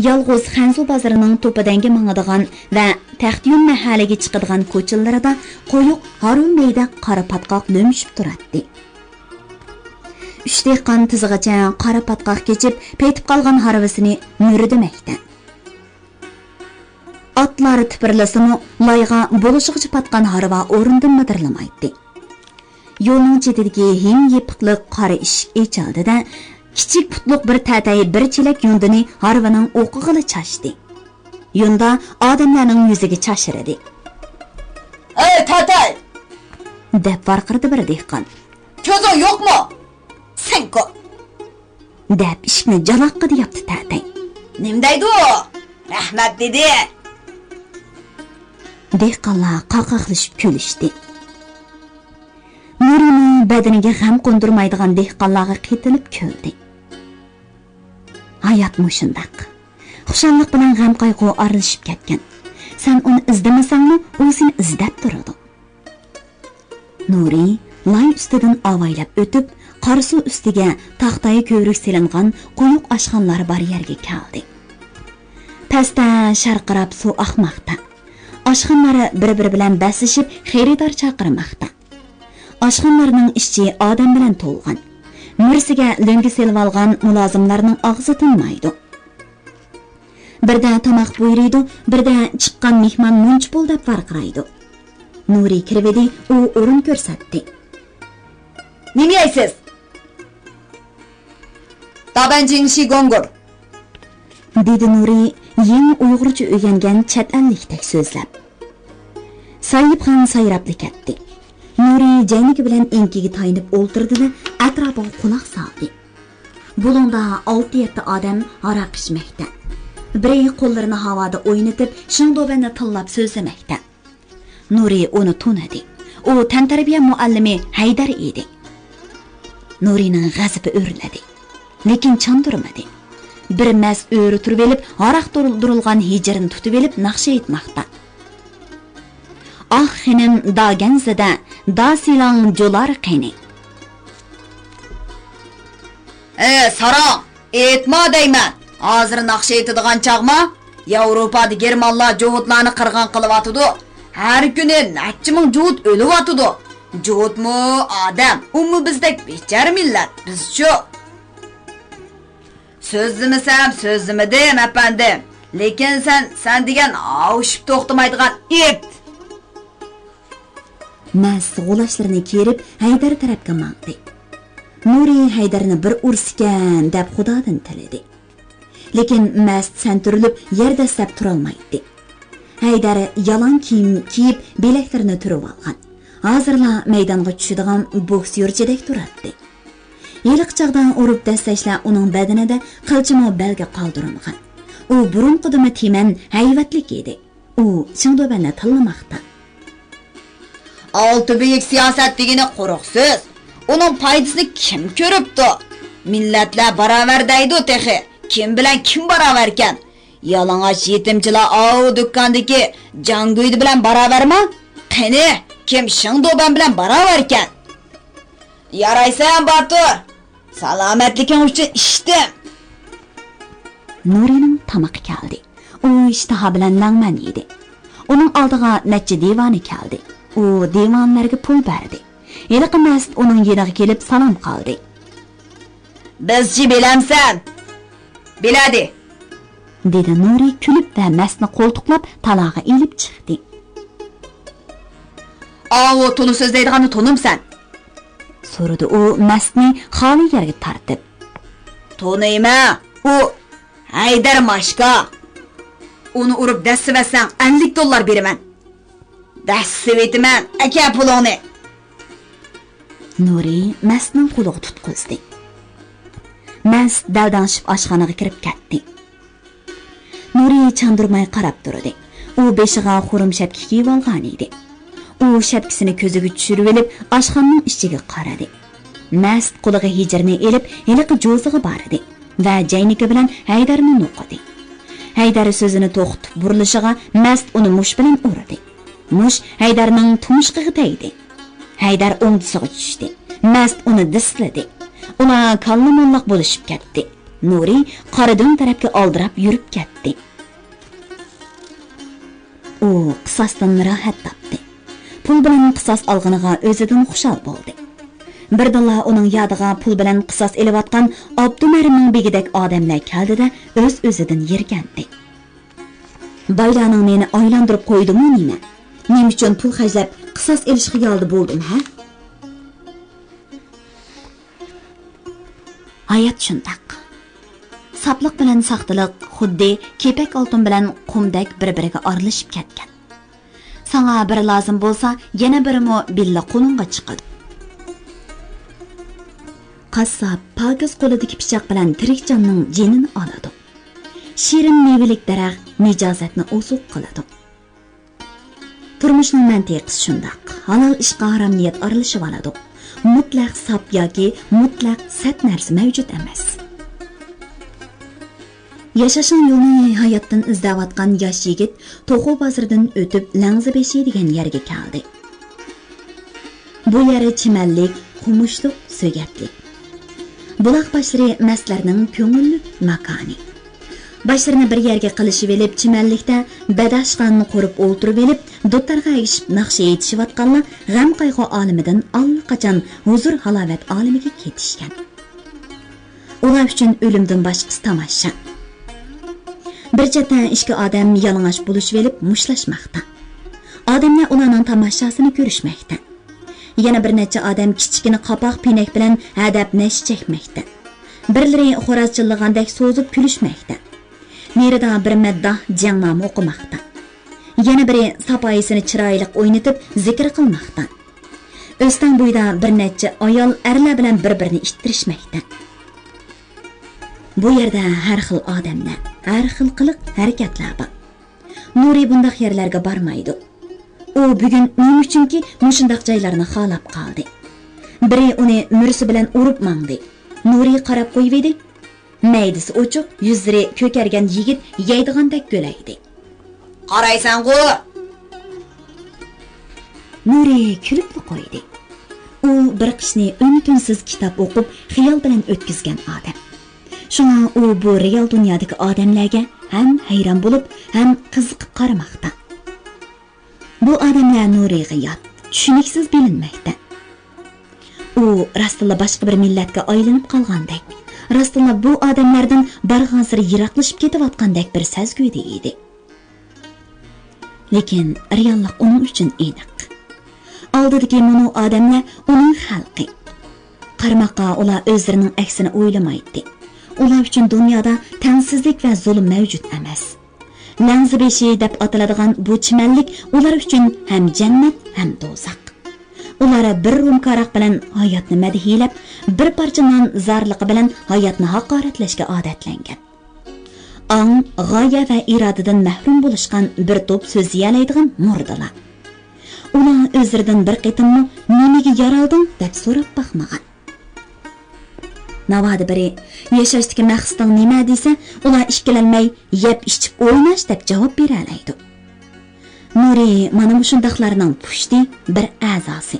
يالغۇز خەنزۇ بازىرىنىڭ توپا دەڭگە ماڭىدىغان ۋە تەختىيۇن مەھەللىگە چىقىدىغان كوچىلىرىدا قويۇق ھارۋا مەيدە قارا پاتقاق لۆمۈشۈپ تۇراتتى. ئۈچ دېھقان تىزىغىچە قارا پاتقاق كېچىپ، پېتىپ قالغان ھارۋىسىنى مۈرىدىمەكتە. ئاتلار تىپىرلىسىمۇ، لايغا بولۇشىغىچە پاتقان ھارۋا ئورنىدىن مىدىرلىمايتتى. يولنىڭ چېتىدىكى ھىم يېپىقلىق قارا ئىشىك ئېچىلدى-دە، كىچىك پۇتلۇق بىر تەتەي بىر چېلەك يۇندىنى ھارۋىنىڭ ئوقىغىلا چاچتى. يۇندا ئادەملەرنىڭ يۈزىگە چاچرىدى. «ئەي، تەتەي!» دەپ ۋارقىرىدى بىر دېھقان. «كۆزۈڭ يوقمۇ؟ سەنكۇ!» دەپ ئىشىكنى جالاققىدە ياپتى تەتەي. «نېمە دەيدۇ؟ رەھمەت دېدى.» دېھقانلار قاقاقلىشىپ كۈلۈشتى. نۇرىمۇ بەدىنىگە غەم قوندۇرمايدىغان دېھقانلارغا قېتىلىپ كۈلدى. ھايات مۇشۇنداق. خۇشاللىق بىلەن غەم-قايغۇ ئارىلىشىپ كەتكەن. سەن ئۇنى ئىزدىمىسەڭمۇ، ئۇ سېنى ئىزدەپ تۇرىدۇ. نۇرى لاي ئۈستىدىن ئاۋايلاپ ئۆتۈپ، قارا سۇ ئۈستىگە تاختايى كۆۋرۈك سېلىنغان قويۇق ئاشخانىلار بار يەرگە كەلدى. پەستە شارقىراپ سۇ ئاقماقتا. ئاشخانىلار بىر-بىرى بىلەن بەسلىشىپ خېرىدار چاقىرماقتا. ئاشخانىلارنىڭ ئىچى ئادەم بىلەن تولغان. مۈرىسىگە لۆڭگە سېلىۋالغان مۇلازىملارنىڭ ئاغزى تىنمايدۇ. بىردە تاماق بۇيرۇيدۇ، بىردە چىققان مېھمان مۇنچە بول دەپ ۋارقىرايدۇ. نۇرى كىرىۋىدى، ئۇ ئورۇن كۆرسەتتى. «نېمە يەيسىز؟» «دابەنجىڭ شى گوڭگۇر.» دېدى نۇرى يېڭى ئۇيغۇرچە ئۆگەنگەن چەت ئەللىكتەك سۆزلەپ. سايىپخان سايراپلا كەتتى. نۇرى جەينىكى بىلەن ئېڭىكىگە تايىنىپ ئولتۇردى-دە، ئەتراپىغا قۇلاق سالدى. بۇلۇڭدا ئالتە-يەتتە ئادەم ھاراق ئىچمەكتە. بىرى قوللىرىنى ھاۋادا ئوينىتىپ، شېڭدۇبەننى تىللاپ سۆزلىمەكتە. نۇرى ئۇنى تونۇدى. ئۇ تەنتەربىيە مۇئەللىمى ھەيدەر ئىدى. نۇرىنىڭ غەزىپى ئۆرلىدى، لېكىن چاندۇرمىدى. بىر مەس ئۆرە تۇرۇۋېلىپ، ھاراق تولدۇرۇلغان ھىجرىنى تۇتۇۋېلىپ ناخشا ئېيتماقتا. ئاھ خېنىم داگەنزىدە، داسىلاڭ جۇلار قېنى. ئەي ساراڭ، ئېيتما دەيمەن، ھازىر ناخشا ئېيتىدىغان چاغما؟ ياۋروپادا گېرمانلار جۇۋۇتلارنى قىرغىن قىلىۋاتىدۇ. ھەر كۈنى نەچچە مىڭ جۇۋۇت ئۆلۈۋاتىدۇ. جۇۋۇتمۇ ئادەم، ئۇمۇ بىزدەك بىچارە مىللەت، بىزچۇ؟ سۆزلىمىسەم سۆزلىمىدىم، ئەپەندىم. لېكىن سەن، سەن دېگەن ھاۋشىپ توختىمايدىغان ئىت! مەس غۇلاچلىرىنى كىرىپ، ھەيدەر تەرەپكە ماڭدى. نۇرى ھەيدەرنى بىر ئۇرسىكەن دەپ خۇدادىن تىلىدى. لېكىن مەس سەنتۈرۈلۈپ يەر دەسسەپ تۇرالمايتتى. ھەيدەر يالاڭ كىيىم كىيىپ، بىلەكلىرىنى تۈرۈۋالغان. ھازىرلا مەيدانغا چۈشىدىغان بوكسيورچىدەك تۇراتتى. ھېلىقى چاغدا ئۇرۇپ دەسسەشلەر ئۇنىڭ بەدىنىدە قىلچىمۇ بەلگە قالدۇرمىغان. ئۇ بۇرۇنقىدىنمۇ تىمەن، ھەيۋەتلىك ئىدى. ئۇ شېڭدۇبەننى تىللىماقتا. ئالتە بۈيۈك سىياسەت دېگىنى قۇرۇق سۆز. ئۇنىڭ پايدىسىنى كىم كۆرۈپتۇ؟ مىللەتلەر باراۋەر دەيدۇ تېخى. كىم بىلەن كىم باراۋەركەن؟ يالىڭاچ يېتىمچىلار ئاۋۇ دۇكاندىكى جاڭگۈيدە بىلەن باراۋەرما؟ قېنى، كىم شېڭدۇبەن بىلەن باراۋەركەن؟ يارايسەن، باتۇر! سالامەتلىكىڭ ئۈچۈن ئىچتىم! نۇرىنىڭ تامىقى كەلدى. ئۇ ئىشتىها بىلەن لەڭمەن يېدى. ئۇنىڭ ئالدىغا نەچچە دىۋانە كەلدى. ئۇ دىۋانىلەرگە پۇل بەردى. ھېلىقى مەست ئۇنىڭ يېنىغا كېلىپ سالام قىلدى. بىزچە بىلەمسەن؟ بىلەدى، دېدى نۇرى كۈلۈپ ۋە مەستنى قولتۇقلاپ تالاغا ئېلىپ چىقتى. ئاۋۇ تولا سۆزلەيدىغاننى تونۇمسەن؟ سورىدى ئۇ مەستنى خالىي يەرگە تارتىپ. تونۇيمەن، ئۇ ھەيدەر ماشكا. ئۇنى ئۇرۇپ دەسسىۋەتسەڭ ئەللىك دوللار بېرىمەن. دەسسىۋېتىمەن، ئەكە پۇلۇڭنى. نۇرى مەستنىڭ قولىغا تۇتقۇزدى. مەست دەلدەڭشىپ ئاشخانىغا كىرىپ كەتتى. نۇرى چاندۇرماي قاراپ تۇردى. ئۇ بېشىغا خۇرۇم شەپكە كىيىۋالغان ئىدى. ئۇ شەپكىسىنى كۆزىگە چۈشۈرۈۋېلىپ ئاشخانىنىڭ ئىچىگە قارىدى. مەست قولىغا ھىجىرنى ئېلىپ ھېلىقى جوزىغا باردى ۋە جەينىكى بىلەن ھەيدەرنى نوقۇدى. ھەيدەر سۆزىنى توختىتىپ بۇرۇلۇشىغا مەست ئۇنى مۇش بىلەن ئۇردى. مۇش ھەيدەرنىڭ تۇمشۇقىغا تەگدى. ھەيدەر ئوڭدىسىغا چۈشتى. مەست ئۇنى دىسلىدى. ئۇلار كاللا-موللاق بولۇشۇپ كەتتى. نۇرى قارا دۆڭ تەرەپكە ئالدىراپ يۈرۈپ كەتتى. ئۇ قىساستىن راھەت تاپتى. پۇل بىلەن قىساس ئالغىنىغا ئۆزىدىن خۇشال بولدى. بىردىنلا ئۇنىڭ يادىغا پۇل بىلەن قىساس ئېلىۋاتقان ئابدۇمەرىمنىڭ بېگىدەك ئادەملەر كەلدى-دە، ئۆز-ئۆزىدىن يىركەندى. بايلارنىڭ مېنى ئايلاندۇرۇپ قويدىمۇ نېمە؟ نېمە ئۈچۈن پۇل خەجلەپ قىساس ئېلىش خىيالىدا بولدۇم، ھە؟ ھايات شۇنداق. ساپلىق بىلەن ساختىلىق خۇددى كېپەك ئالتۇن بىلەن قۇمدەك بىر-بىرىگە ئارىلىشىپ كەتكەن. ساڭا بىرى لازىم بولسا، يەنە بىرىمۇ بىللە قولۇڭغا چىقىدۇ. قاسساپ پاكىز قولىدىكى پىچاق بىلەن تىرىك جاننىڭ جېنىنى ئالىدۇ. شېرىن مېۋىلىك دەرەخ نىجازەتنى ئوزۇق قىلىدۇ. تۇرمۇشنىڭ مەنتىقىسى شۇنداق. ھالال ئىشقا ھارام نىيەت ئارىلىشىۋالىدۇ. مۇتلەق ساپ ياكى مۇتلەق سەت نەرسە مەۋجۇت ئەمەس. ياشاشنىڭ يولىنى ھاياتتىن ئىزدەۋاتقان ياش يىگىت توخۇ بازىرىدىن ئۆتۈپ، لەڭزە بېشى دېگەن يەرگە كەلدى. بۇ يەر چىمەنلىك، قومۇشلۇق، سۆگەتلىك. بۇلاق باشلىرى مەستلەرنىڭ كۆڭۈللۈك ماكانى. باشلىرىنى بىر يەرگە قىلىشىۋېلىپ، چىمەنلىكتە بەدەشقان قۇرۇپ ئولتۇرۇۋېلىپ، دۇتارغا ئەگىشىپ ناخشا ئېيتىشىۋاتقانلار غەم-قايغۇ ئالىمىدىن ئاللىقاچان ھۇزۇر-ھالاۋەت ئالىمىگە كېتىشكەن. ئۇلار ئۈچۈن ئۆلۈمدىن باشقىسى تاماشا. بىر چەتتە ئىككى ئادەم يالىڭاچ بولۇشۇۋېلىپ مۇشتلاشماقتا. ئادەملەر ئۇلارنىڭ تاماشاسىنى كۆرۈشمەكتە. يەنە بىر نەچچە ئادەم كىچىككىنە قاپاق پىنەك بىلەن ھەدەپ نەشە چەكمەكتە. بىرلىرى خوراز چىللىغاندەك سوزۇپ كۈلۈشمەكتە. نېرىدا بىر مەدداھ جەڭنامە ئوقۇماقتا. يەنە بىرى ساپايىسىنى چىرايلىق ئوينىتىپ زىكىر قىلماقتا. ئۆستەڭ بويىدا بىر نەچچە ئايال ئەرلەر بىلەن بىر-بىرىنى ئىتتىرىشمەكتە. بۇ يەردە ھەر خىل ئادەملەر، ھەر خىل قىلىق ھەرىكەتلەر بار. نۇرى بۇنداق يەرلەرگە بارمايدۇ. ئۇ بۈگۈن نېمە ئۈچۈنكى مۇشۇنداق جايلارنى خالاپ قالدى. بىرى ئۇنى مۈرىسى بىلەن ئۇرۇپ ماڭدى. نۇرى قاراپ قويۇۋىدى. مەيدىسى ئوچۇق، يۈزلىرى كۆكەرگەن يىگىت يەيدىغاندەك گۆلەيدى. قارايسەنغۇ؟ نۇرى كۈلۈپلا قويدى. ئۇ بىر قىشنى ئۈن-تىنسىز كىتاب ئوقۇپ، خىيال بىلەن ئۆتكۈزگەن ئادەم. شۇڭا ئۇ بۇ رېئال دۇنيادىكى ئادەملەرگە ھەم ھەيران بولۇپ، ھەم قىزىقىپ قارىماقتا. بۇ ئادەملەر نۇرىغا يات، چۈشىنىكسىز بىلىنمەكتە. ئۇ راستتىنلا باشقا بىر مىللەتكە ئايلىنىپ قالغاندەك، راستتىنلا بۇ ئادەملەردىن بارغانسېرى يىراقلىشىپ كېتىۋاتقاندەك بىر سەزگۈدە ئىدى. لېكىن رېئاللىق ئۇنىڭ ئۈچۈن ئېنىق. ئالدىدىكى مۇنۇ ئادەملەر ئۇنىڭ خەلقى. قارىماققا ئۇلار ئۆزلىرىنىڭ ئەكسىنى ئويلىمايتتى. ئۇلار ئۈچۈن دۇنيادا تەڭسىزلىك ۋە زۇلۇم مەۋجۇت ئەمەس. لەڭزە بېشى دەپ ئاتىلىدىغان بۇ چىمەنلىك ئۇلار ئۈچۈن ھەم جەننەت، ھەم دوزاخ. ئۇلار بىر رومكا ھاراق بىلەن ھاياتنى مەدھىيلەپ، بىر پارچە نان زارلىقى بىلەن ھاياتنى ھاقارەتلەشكە ئادەتلەنگەن. ئاڭ، غايە ۋە ئىرادىدىن مەھرۇم بولۇشقان بىر توپ سۆزلىيەلەيدىغان مۇردىلار. ئۇلار ئۆزلىرىدىن بىر قېتىممۇ «نېمىگە يارالدىڭ؟» دەپ سوراپ باقمىغان. ناۋادا بىرى «ياشاشتىكى مەقسىتىڭ نېمە؟» دېسە، ئۇلار ئىككىلەنمەي «يەپ ئىچىپ ئويناش» دەپ جاۋاب بېرەلەيدۇ. نۇرى مانا مۇشۇنداقلارنىڭ پۇشتى، بىر ئەزاسى.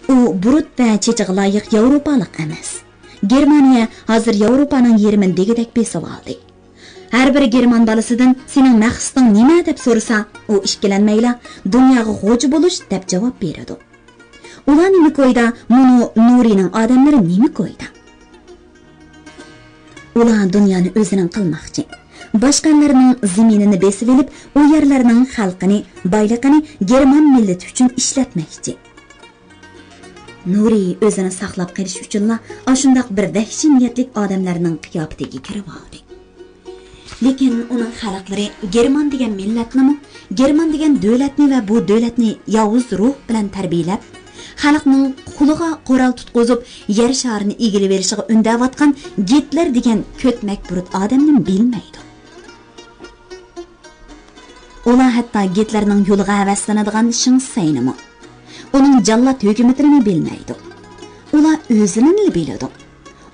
ئۇ بۇرۇت ۋە چېچىغا لايىق ياۋروپالىق ئەمەس. گېرمانىيە ھازىر ياۋروپانىڭ يېرىمىنى دېگۈدەك بېسىۋالدى. ھەر بىر گېرمان بالىسىدىن «سېنىڭ مەقسىتىڭ نېمە؟» دەپ سورىسا، ئۇ ئىككىلەنمەيلا «دۇنياغا خوجا بولۇش» دەپ جاۋاب بېرىدۇ. ئۇلار نېمە كويدا، مۇنۇ نۇرىنىڭ ئادەملىرى نېمە كويدا؟ ئۇلار دۇنيانى ئۆزىنىڭ قىلماقچى. باشقا ئەللەرنىڭ زېمىنىنى بېسىۋېلىپ، ئۇ يەرلەرنىڭ خەلقىنى، بايلىقىنى گېرمان مىللىتى ئۈچۈن ئىشلەتمەكچى. نۇرى ئۆزىنى ساقلاپ قېلىش ئۈچۈنلا ئاشۇنداق بىر ۋەھشىي نىيەتلىك ئادەملەرنىڭ قىياپىتىگە كىرىۋالدى. لېكىن ئۇنىڭ خەلقلىرى گېرمان دېگەن مىللەتنىمۇ، گېرمان دېگەن دۆلەتنى ۋە بۇ دۆلەتنى ياۋۇز روھ بىلەن تەربىيەلەپ، خەلقنىڭ قولىغا قورال تۇتقۇزۇپ، يەر شارىنى ئىگىلىۋېلىشىغا ئۈندەۋاتقان گىتلېر دېگەن كۆتمەك بۇرۇت ئادەمنى بىلمەيدۇ. ئۇلار ھەتتا گىتلېرنىڭ يولىغا ھەۋەسلىنىدىغان شېڭ شىسەينىمۇ، ئۇنىڭ جاللات ھۆكۈمىتىنىمۇ بىلمەيدۇ. ئۇلار ئۆزىنىلا بىلىدۇ.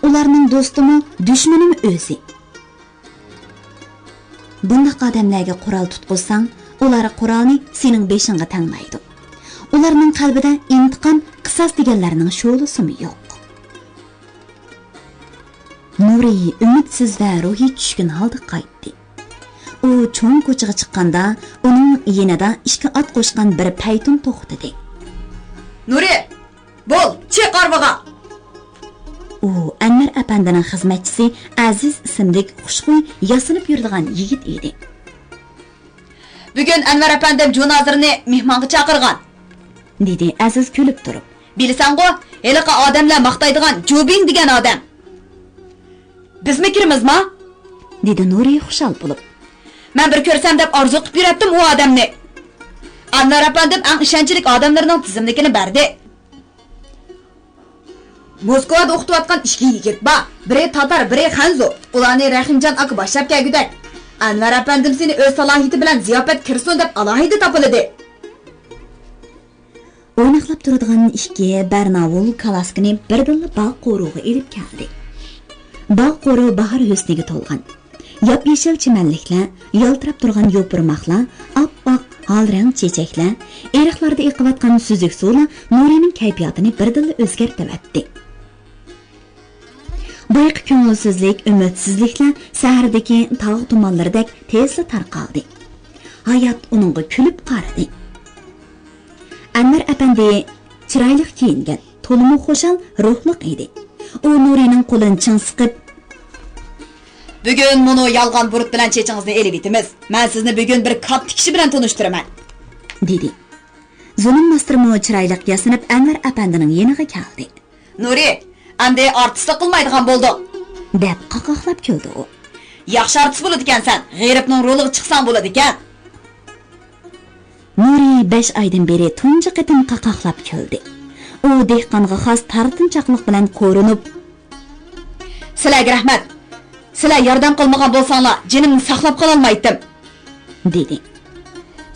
ئۇلارنىڭ دوستىمۇ، دۈشمىنىمۇ ئۆزى. بۇنداق ئادەملەرگە قورال تۇتقۇزساڭ، ئۇلار قورالنى سېنىڭ بېشىڭغا تەڭلەيدۇ. ئۇلارنىڭ قەلبىدە ئىنتىقام، قىساس دېگەنلەرنىڭ شولىسىمۇ يوق. نۇرى ئۈمىدسىز ۋە روھى چۈشكۈن ھالدا قايتتى. ئۇ چوڭ كوچىغا چىققاندا، ئۇنىڭ يېنىدا ئىككى ئات قوشقان بىر پەيتۇن توختىدى. نۇرى! بول، چىق ھارۋىغا! ئۇ ئەنۋەر ئەپەندىنىڭ خىزمەتچىسى ئەزىز ئىسىملىك خۇشخۇي ياسىنىپ يۈرىدىغان يىگىت ئىدى. بۈگۈن ئەنۋەر ئەپەندىم جۇنازىرنى مېھمانغا چاقىرغان، دېدى ئەزىز كۈلۈپ تۇرۇپ. بىلىسەنغۇ، ھېلىقى ئادەملەر ماختايدىغان جۇبىڭ دېگەن ئادەم. بىزمۇ كىرىمىزما؟ دېدى نۇرى خۇشال بولۇپ. مەن بىر كۆرسەم دەپ ئارزۇ قىلىپ يۈرەتتىم ئۇ ئادەمنى. ئەنۋەر ئەپەندىم ئەڭ ئىشەنچلىك ئادەملىرىنىڭ تىزىملىكىنى بەردى. موسكۋادا ئوقۇتۇۋاتقان ئىككى يىگىت بار. بىرى تاتار، بىرى خەنزۇ. ئۇلارنى رەھىمجان ئاكا باشلاپ كەلگۈدەك. ئەنۋەر ئەپەندىم سېنى ئۆز سالاھىيىتى بىلەن زىياپەت كىرسۇن دەپ ئالاھىدە تاپىلىدى. ئويناقلاپ تۇرىدىغان ئىككى بەرناۋۇل كالاسكىنى بىردىنلا باغ قورۇغا ئېلىپ كەلدى. باغ قورۇ باھار ھۆسنىگە تولغان. ياپيېشىل چىمەنلىكلەر، يالتىراپ تۇرغان يوپۇرماقلار، ئاپئاق ھال رەڭ چېچەكلەر، ئېرىقلاردا ئېقىۋاتقان سۈزۈك سۇلار نۇرىنىڭ كەيپىياتىنى بىردىنلا ئۆزگەرتىۋەتتى. بايىقى كۆڭۈلسىزلىك، ئۈمىدسىزلىكلەر سەھەردىكى تاغ تۇمانلىرىدەك تېزلا تارقالدى. ھايات ئۇنىڭغا كۈلۈپ قارىدى. ئەنۋەر ئەپەندى چىرايلىق كىيىنگەن، تولىمۇ خۇشال روھلۇق ئىدى. ئۇ نۇرىنىڭ قولىنى چىڭ سىقىپ، بۈگۈن مۇنۇ يالغان بۇرۇت بىلەن چېچىڭىزنى ئېلىۋېتىمىز. مەن سىزنى بۈگۈن بىر كاتتا كىشى بىلەن تونۇشتۇرىمەن، دېدى. زۇنۇن ماستېرمۇ چىرايلىق ياسىنىپ ئەنۋەر ئەپەندىنىڭ يېنىغا كەلدى. نۇرى، ئەمدى ئارتىسلىق قىلمايدىغان بولدۇڭ، دەپ قاقاقلاپ كۈلدى ئۇ. ياخشى ئارتىس بولىدىكەنسەن، غېرىبنىڭ رولىغا چىقساڭ بولىدىكەن. نۇرى بەش ئايدىن بېرى تۇنجى قېتىم قاقاقلاپ كۈلدى. ئۇ دېھقانغا خاس تارتىنچاقلىق بىلەن قورۇنۇپ، سىلەرگە رەھمەت. سىلەر ياردەم قىلمىغان بولساڭلار، جېنىمنى ساقلاپ قالالمايتتىم، دېدى.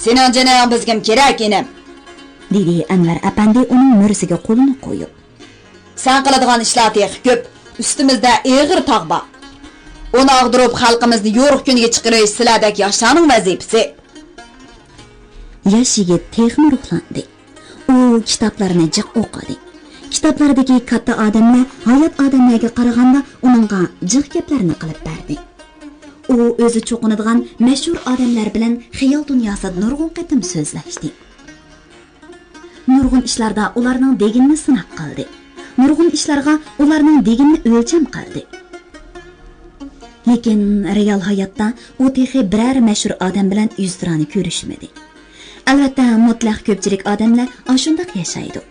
سېنىڭ جېنىڭ بىزگىمۇ كېرەك، ئىنىم، دېدى ئەنۋەر ئەپەندى ئۇنىڭ مۈرىسىگە قولىنى قويۇپ. سەن قىلىدىغان ئىشلار تېخى كۆپ. ئۈستىمىزدە ئېغىر تاغ بار. ئۇنى ئاغدۇرۇپ، خەلقىمىزنى يورۇق كۈنگە چىقىرىش سىلەردەك ياشلارنىڭ ۋەزىپىسى. ياش يىگىت تېخىمۇ روھلاندى. ئۇ كىتابلارنى جىق ئوقۇدى. كىتابلاردىكى كاتتا ئادەملەر ھايات ئادەملەرگە قارىغاندا ئۇنىڭغا جىق گەپلەرنى قىلىپ بەردى. ئۇ ئۆزى چوقۇنىدىغان مەشھۇر ئادەملەر بىلەن خىيال دۇنياسىدا نۇرغۇن قېتىم سۆزلەشتى. نۇرغۇن ئىشلاردا ئۇلارنىڭ دېگىنىنى سىناق قىلدى. نۇرغۇن ئىشلارغا ئۇلارنىڭ دېگىنىنى ئۆلچەم قىلدى. لېكىن رېئال ھاياتتا ئۇ تېخى بىرەر مەشھۇر ئادەم بىلەن يۈزتۇرانە كۆرۈشمىدى. ئەلۋەتتە، مۇتلەق كۆپچىلىك ئادەملەر ئاشۇنداق ياشايدۇ.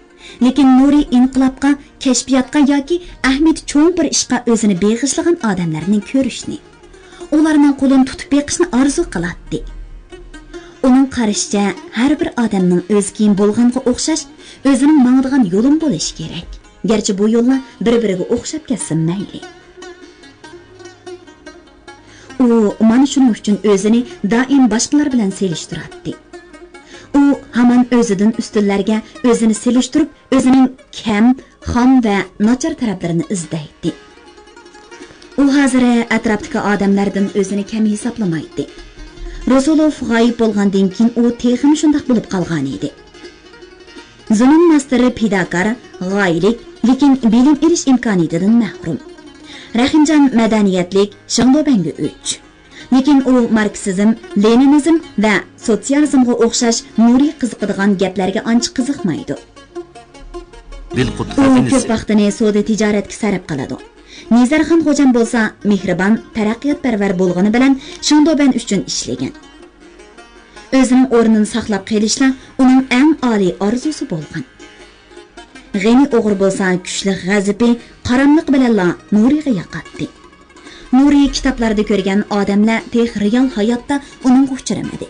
لېكىن نۇرى ئىنقىلابقا، كەشپىياتقا ياكى ئەھمىيىتى چوڭ بىر ئىشقا ئۆزىنى بېغىشلىغان ئادەملەرنى كۆرۈشنى، ئۇلارنىڭ قولىنى تۇتۇپ بېقىشنى ئارزۇ قىلاتتى. ئۇنىڭ قارىشىچە، ھەر بىر ئادەمنىڭ ئۆزى كىيىم بولغانغا ئوخشاش ئۆزىنىڭ ماڭىدىغان يولىمۇ بولۇشى كېرەك. گەرچە بۇ يوللار بىر-بىرىگە ئوخشاپ كەتسىمۇ مەيلى. ئۇ مانا شۇنىڭ ئۈچۈن ئۆزىنى دائىم باشقىلار بىلەن سېلىشتۇراتتى. ئۇ ھامان ئۆزىدىن ئۈستۈنلەرگە ئۆزىنى سېلىشتۇرۇپ، ئۆزىنىڭ كەم، خام ۋە ناچار تەرەپلىرىنى ئىزدەيتتى. ئۇ ھازىر ئەتراپتىكى ئادەملەردىن ئۆزىنى كەم ھېسابلىمايتتى. روسولوف غايىب بولغاندىن كېيىن ئۇ تېخىمۇ شۇنداق بولۇپ قالغانىدى. زۇنۇن ماستېر پىداكار، غايىلىك، لېكىن بىلىم ئېلىش ئىمكانىيىتىدىن مەھرۇم. رەھىمجان مەدەنىيەتلىك، شېڭدۇبەنگە ئۆچ. لېكىن ئۇ ماركسىزم، لېنىنىزم ۋە سوتسىيالىزمغا ئوخشاش نۇرى قىزىقىدىغان گەپلەرگە ئانچە قىزىقمايدۇ. ئۇ كۆپ ۋاقتىنى سودا تىجارەتكە سەرپ قىلىدۇ. نىزەرخان خوجام بولسا مېھرىبان، تەرەققىياتپەرۋەر بولغىنى بىلەن شېڭدۇبەن ئۈچۈن ئىشلىگەن. ئۆزىنىڭ ئورنىنى ساقلاپ قېلىشلا ئۇنىڭ ئەڭ ئالىي ئارزۇسى بولغان. غېنى ئوغرى بولسا كۈچلۈك غەزىپى، قاراملىقى بىلەنلا نۇرىغا ياقاتتى. نۇرى كىتابلاردا كۆرگەن ئادەملەر تېخى رېئال ھاياتتا ئۇنىڭغا ئۇچرىمىدى.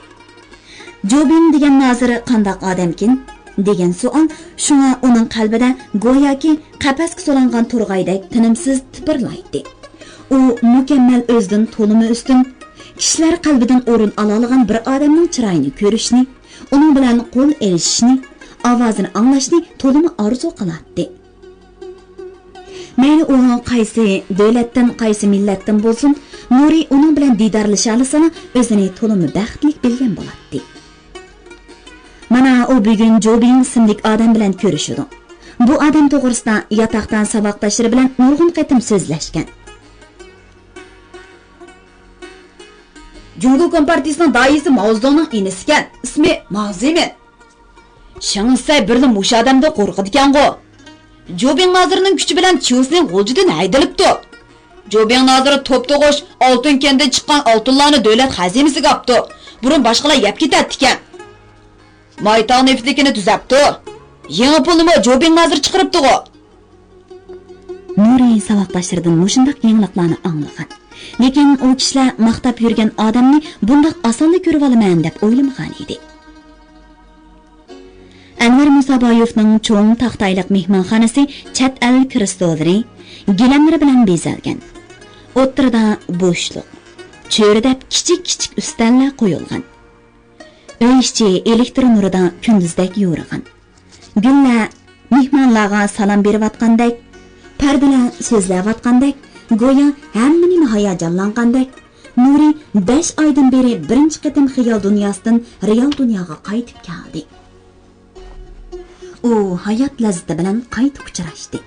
جۇبىڭ دېگەن نازىر قانداق ئادەمكىن؟ دېگەن سوئال شۇڭا ئۇنىڭ قەلبىدە گوياكى قەپەسكە سولانغان تورغايدەك تىنىمسىز تىپىرلايتتى. ئۇ مۇكەممەل ئۆزىدىن تولىمۇ ئۈستۈن، كىشىلەر قەلبىدىن ئورۇن ئالالىغان بىر ئادەمنىڭ چىرايىنى كۆرۈشنى، ئۇنىڭ بىلەن قول ئېلىشىشنى، ئاۋازىنى ئاڭلاشنى تولىمۇ ئارزۇ قىلاتتى. مەيلى ئۇ قايسى دۆلەتتىن، قايسى مىللەتتىن بولسۇن، نۇرى ئۇنىڭ بىلەن دىدارلىشالىسىلا ئۆزىنى تولىمۇ بەختلىك بىلگەن بولاتتى. مانا ئۇ بۈگۈن جۇبىڭ ئىسىملىك ئادەم بىلەن كۆرۈشىدۇ. بۇ ئادەم توغرىسىدا ياتاقتا ساۋاقداشلىرى بىلەن نۇرغۇن قېتىم سۆزلەشكەن. جۇڭگو كومپارتىيىسىنىڭ داھىيسى ماۋزېدۇڭنىڭ ئىنىسىكەن. ئىسمى ماۋزېمىن. شېڭ سەي بىرلا مۇشۇ ئادەمدىن قورقىدىكەنغۇ. جۇبىڭ نازىرنىڭ كۈچى بىلەن چيۇسىن غۇلجىدىن ھەيدىلىپتۇ. جۇبىڭ نازىر توپتوغۇش ئالتۇن كەندىن چىققان ئالتۇنلارنى دۆلەت خەزىنىسىگە ئاپتۇ. بۇرۇن باشقىلار يەپ كېتەتتىكەن. مايتاغ نېفىتلىكىنى تۈزەپتۇ. يېڭى پۇلنىمۇ جۇبىڭ نازىر چىقىرىپتىغۇ. نۇرى ساۋاقداشلىرىدىن مۇشۇنداق يېڭىلىقلارنى ئاڭلىغان. لېكىن ئۇ كىشىلەر ماختاپ يۈرگەن ئادەمنى بۇنداق ئاسانلا كۆرۈۋالىمەن دەپ ئويلىمىغان ئىدى. ئەنۋەر مۇسابايېۋنىڭ چوڭ تاختايلىق مېھمانخانىسى چەت ئەل كرېستولىرى، گىلەملىرى بىلەن بېزەلگەن. ئوتتۇرىدا بوشلۇق، چۆرىدەپ كىچىك-كىچىك ئۈستەللەر قويۇلغان. ئۆي ئىچى ئېلېكتر نۇرىدا كۈندۈزدەك يورۇغان. گۈللەر مېھمانلارغا سالام بېرىۋاتقاندەك، پەردىلەر سۆزلەۋاتقاندەك، گويا ھەممە نېمە ھاياجانلانغاندەك. نۇرى بەش ئايدىن بېرى بىرىنچى قېتىم خىيال دۇنياسىدىن رېئال دۇنياغا قايتىپ كەلدى. ئۇ ھايات لەززىتى بىلەن قايتا ئۇچراشتى.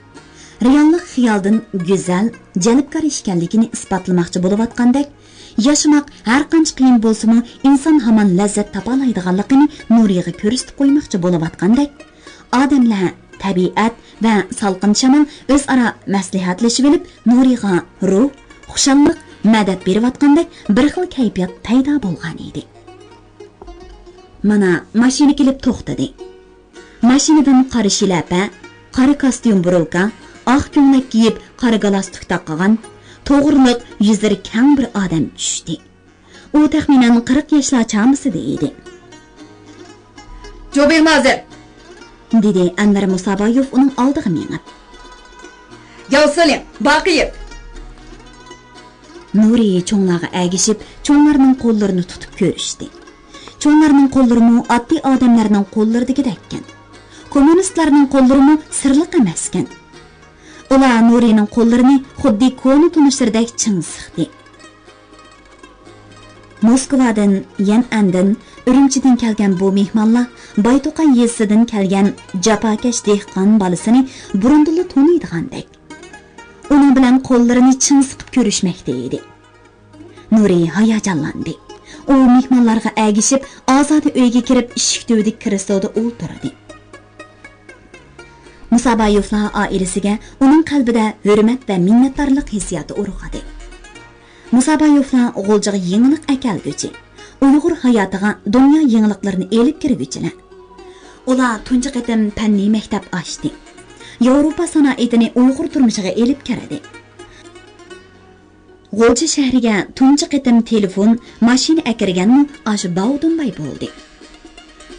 رېئاللىق خىيالدىن گۈزەل، جەلپكار ئىكەنلىكىنى ئىسپاتلىماقچى بولۇۋاتقاندەك، ياشىماق ھەرقانچە قىيىن بولسىمۇ، ئىنسان ھامان لەززەت تاپالايدىغانلىقىنى نۇرىغا كۆرسىتىپ قويماقچى بولۇۋاتقاندەك، ئادەملەر، تەبىئەت ۋە سالقىن شامال ئۆزئارا مەسلىھەتلىشىۋېلىپ، نۇرىغا روھ، خۇشاللىق، مەدەت بېرىۋاتقاندەك بىر خىل كەيپىيات پەيدا بولغان ئىدى. مانا، ماشىنا كېلىپ توختىدى. ماشىنىدىن قارا شىلەپە، قارا كاستيۇم بۇرۇلكا، ئاق كۆڭلەك كىيىپ، قارا گالستۇك تاقىغان، توغرىلىق يۈزلىرى كەڭ بىر ئادەم چۈشتى. ئۇ تەخمىنەن قىرىق ياشلار چامىسىدا ئىدى. جۇبىڭ نازىر! دېدى ئەنۋەر مۇسابايېۋ ئۇنىڭ ئالدىغا مېڭىپ. ياۋ سېلىڭ، باقىيىپ! نۇرى چوڭلارغا ئەگىشىپ، چوڭلارنىڭ قوللىرىنى تۇتۇپ كۆرۈشتى. چوڭلارنىڭ قوللىرىمۇ ئاددىي ئادەملەرنىڭ قوللىرىدىكىدەككەن. كوممۇنىستلارنىڭ قوللىرىمۇ سىرلىق ئەمەسكەن. ئۇلار نۇرىنىڭ قوللىرىنى خۇددى كونا تونۇشلىرىدەك چىڭ سىقتى. موسكۋادىن، يەنئەندىن، ئۈرۈمچىدىن كەلگەن بۇ مېھمانلار بايتوقاي يېزىسىدىن كەلگەن جاپاكەش دېھقان بالىسىنى بۇرۇندىنلا تونۇيدىغاندەك، ئۇنىڭ بىلەن قوللىرىنى چىڭ سىقىپ كۆرۈشمەكتە ئىدى. نۇرى ھاياجانلاندى. ئۇ مېھمانلارغا ئەگىشىپ، ئازادە ئۆيگە كىرىپ، ئىشىك تۈۋىدىكى كرېسلودا ئولتۇردى. مۇسابايېۋلار ئائىلىسىگە ئۇنىڭ قەلبىدە ھۆرمەت ۋە مىننەتدارلىق ھېسسىياتى ئۇرغۇدى. مۇسابايېۋلار غۇلجىغا يېڭىلىق ئەكەلگۈچى، ئۇيغۇر ھاياتىغا دۇنيا يېڭىلىقلىرىنى ئېلىپ كىرگۈچىلەر. ئۇلار تۇنجى قېتىم پەننىي مەكتەپ ئاچتى. ياۋروپا سانائىتىنى ئۇيغۇر تۇرمۇشىغا ئېلىپ كىردى. غۇلجا شەھىرىگە تۇنجى قېتىم تېلېفون، ماشىنا ئەكىرگەنمۇ ئاشۇ باۋۇدۇنباي بولدى.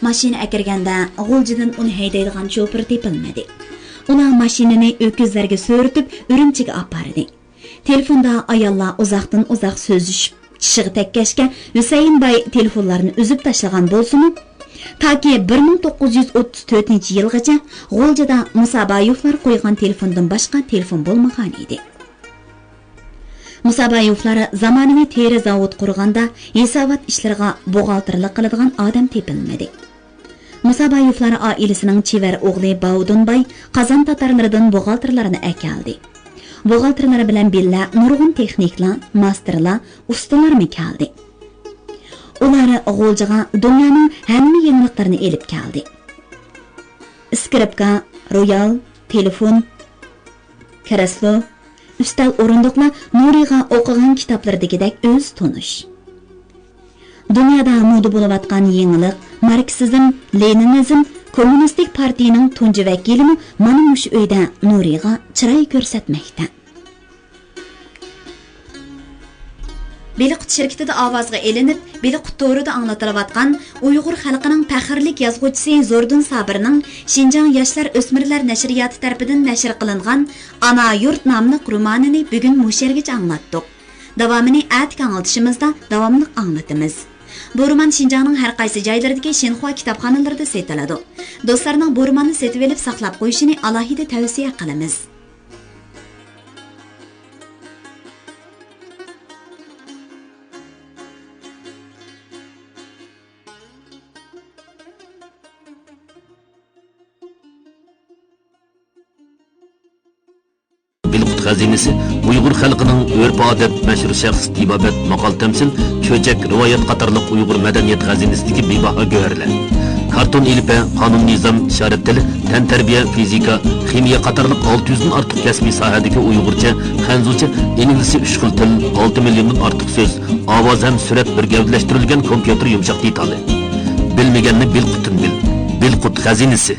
ماشىنا ئەكىرگەندە غۇلجىدىن ئۇنى ھەيدەيدىغان شوپۇر تېپىلمىدى. ئۇلار ماشىنىنى ئۆكۈزلەرگە سۆرىتىپ ئۈرۈمچىگە ئاپاردى. تېلېفوندا ئاياللار ئۇزاقتىن ئۇزاق سۆزلىشىپ چىشىغا تەگكەچكە، ھۈسەيىن باي تېلېفونلارنى ئۈزۈپ تاشلىغان بولسىمۇ، تاكى بىر مىڭ توققۇز يۈز ئوتتۇز تۆتىنچى يىلغىچە غۇلجىدا مۇسابايېۋلار قويغان تېلېفوندىن باشقا تېلېفون بولمىغان ئىدى. مۇسابايېۋلار زامانىۋى تېرە زاۋۇت قۇرغاندا ھېسابات ئىشلىرىغا بوغالتىرلىق قىلىدىغان ئادەم تېپىلمىدى. مۇسابايېۋلار ئائىلىسىنىڭ چېۋەر ئوغلى باۋۇدۇنباي قازان تاتارلىرىدىن بوغالتىرلارنى ئەكەلدى. بوغالتىرلار بىلەن بىللە نۇرغۇن تېخنىكلار، ماستېرلار، ئۇستىلارمۇ كەلدى. ئۇلار غۇلجىغا دۇنيانىڭ ھەممە يېڭىلىقلىرىنى ئېلىپ كەلدى. ئىسكرىپكا، رويال، تېلېفون، كرېسلو، ئۈستەل ئورۇندۇقلار نۇرىغا ئوقۇغان كىتابلىرىدىكىدەك ئۆزى تونۇش. دۇنيادا مودا بولۇۋاتقان يېڭىلىق، ماركسىزم، لېنىنىزم، كوممۇنىستىك پارتىيىنىڭ تۇنجى ۋەكىلىمۇ مانا مۇشۇ ئۆيدە نۇرىغا چىراي كۆرسەتمەكتە. بېلىققۇت شىركىتىدە ئاۋازغا ئېلىنىپ، بېلىققۇت تورىدا ئاڭلىتىلىۋاتقان ئۇيغۇر خەلقىنىڭ پەخىرلىك يازغۇچىسى زوردۇن سابىرنىڭ شىنجاڭ ياشلار ئۆسمۈرلەر نەشرىياتى تەرىپىدىن نەشر قىلىنغان ئانا يۇرت ناملىق رومانىنى بۈگۈن مۇشۇ يەرگىچە ئاڭلاتتۇق. داۋامىنى ئەتىكى ئاڭلىتىشىمىزدا داۋاملىق ئاڭلىتىمىز. بۇ رومان شىنجاڭنىڭ ھەر قايسى جايلىرىدىكى شىنخۇا كىتابخانىلىرىدا سېتىلىدۇ. دوستلارنىڭ بۇ روماننى سېتىۋېلىپ ساقلاپ قويۇشىنى ئالاھىدە تەۋسىيە قىلىمىز. بېلىققۇت خەزىنىسى ئۇيغۇر خەلقىنىڭ ئۆرپ-ئادەت، مەشھۇر شەخس، تېبابەت، ماقال-تەمسىل، چۆچەك، رىۋايەت قاتارلىق ئۇيغۇر مەدەنىيەت خەزىنىسىدىكى بىباھا گۆھەرلەر. كارتون ئېلىپبە، قانۇن-نىزام، ئىشارەت تىلى، تەنتەربىيە، فىزىكا، خىمىيە قاتارلىق ئالتە يۈزدىن ئارتۇق كەسپىي ساھەدىكى ئۇيغۇرچە، خەنزۇچە، ئىنگلىزچە ئۈچ خىل تىل، ئالتە مىليوندىن ئارتۇق سۆز، ئاۋاز ھەم سۈرەت بىر گەۋدىلەشتۈرۈلگەن كومپيۇتېر يۇمشاق دېتالى. بىلمىگەننى بىلقۇتتىن بىل. بىلقۇت خەزىنىسى.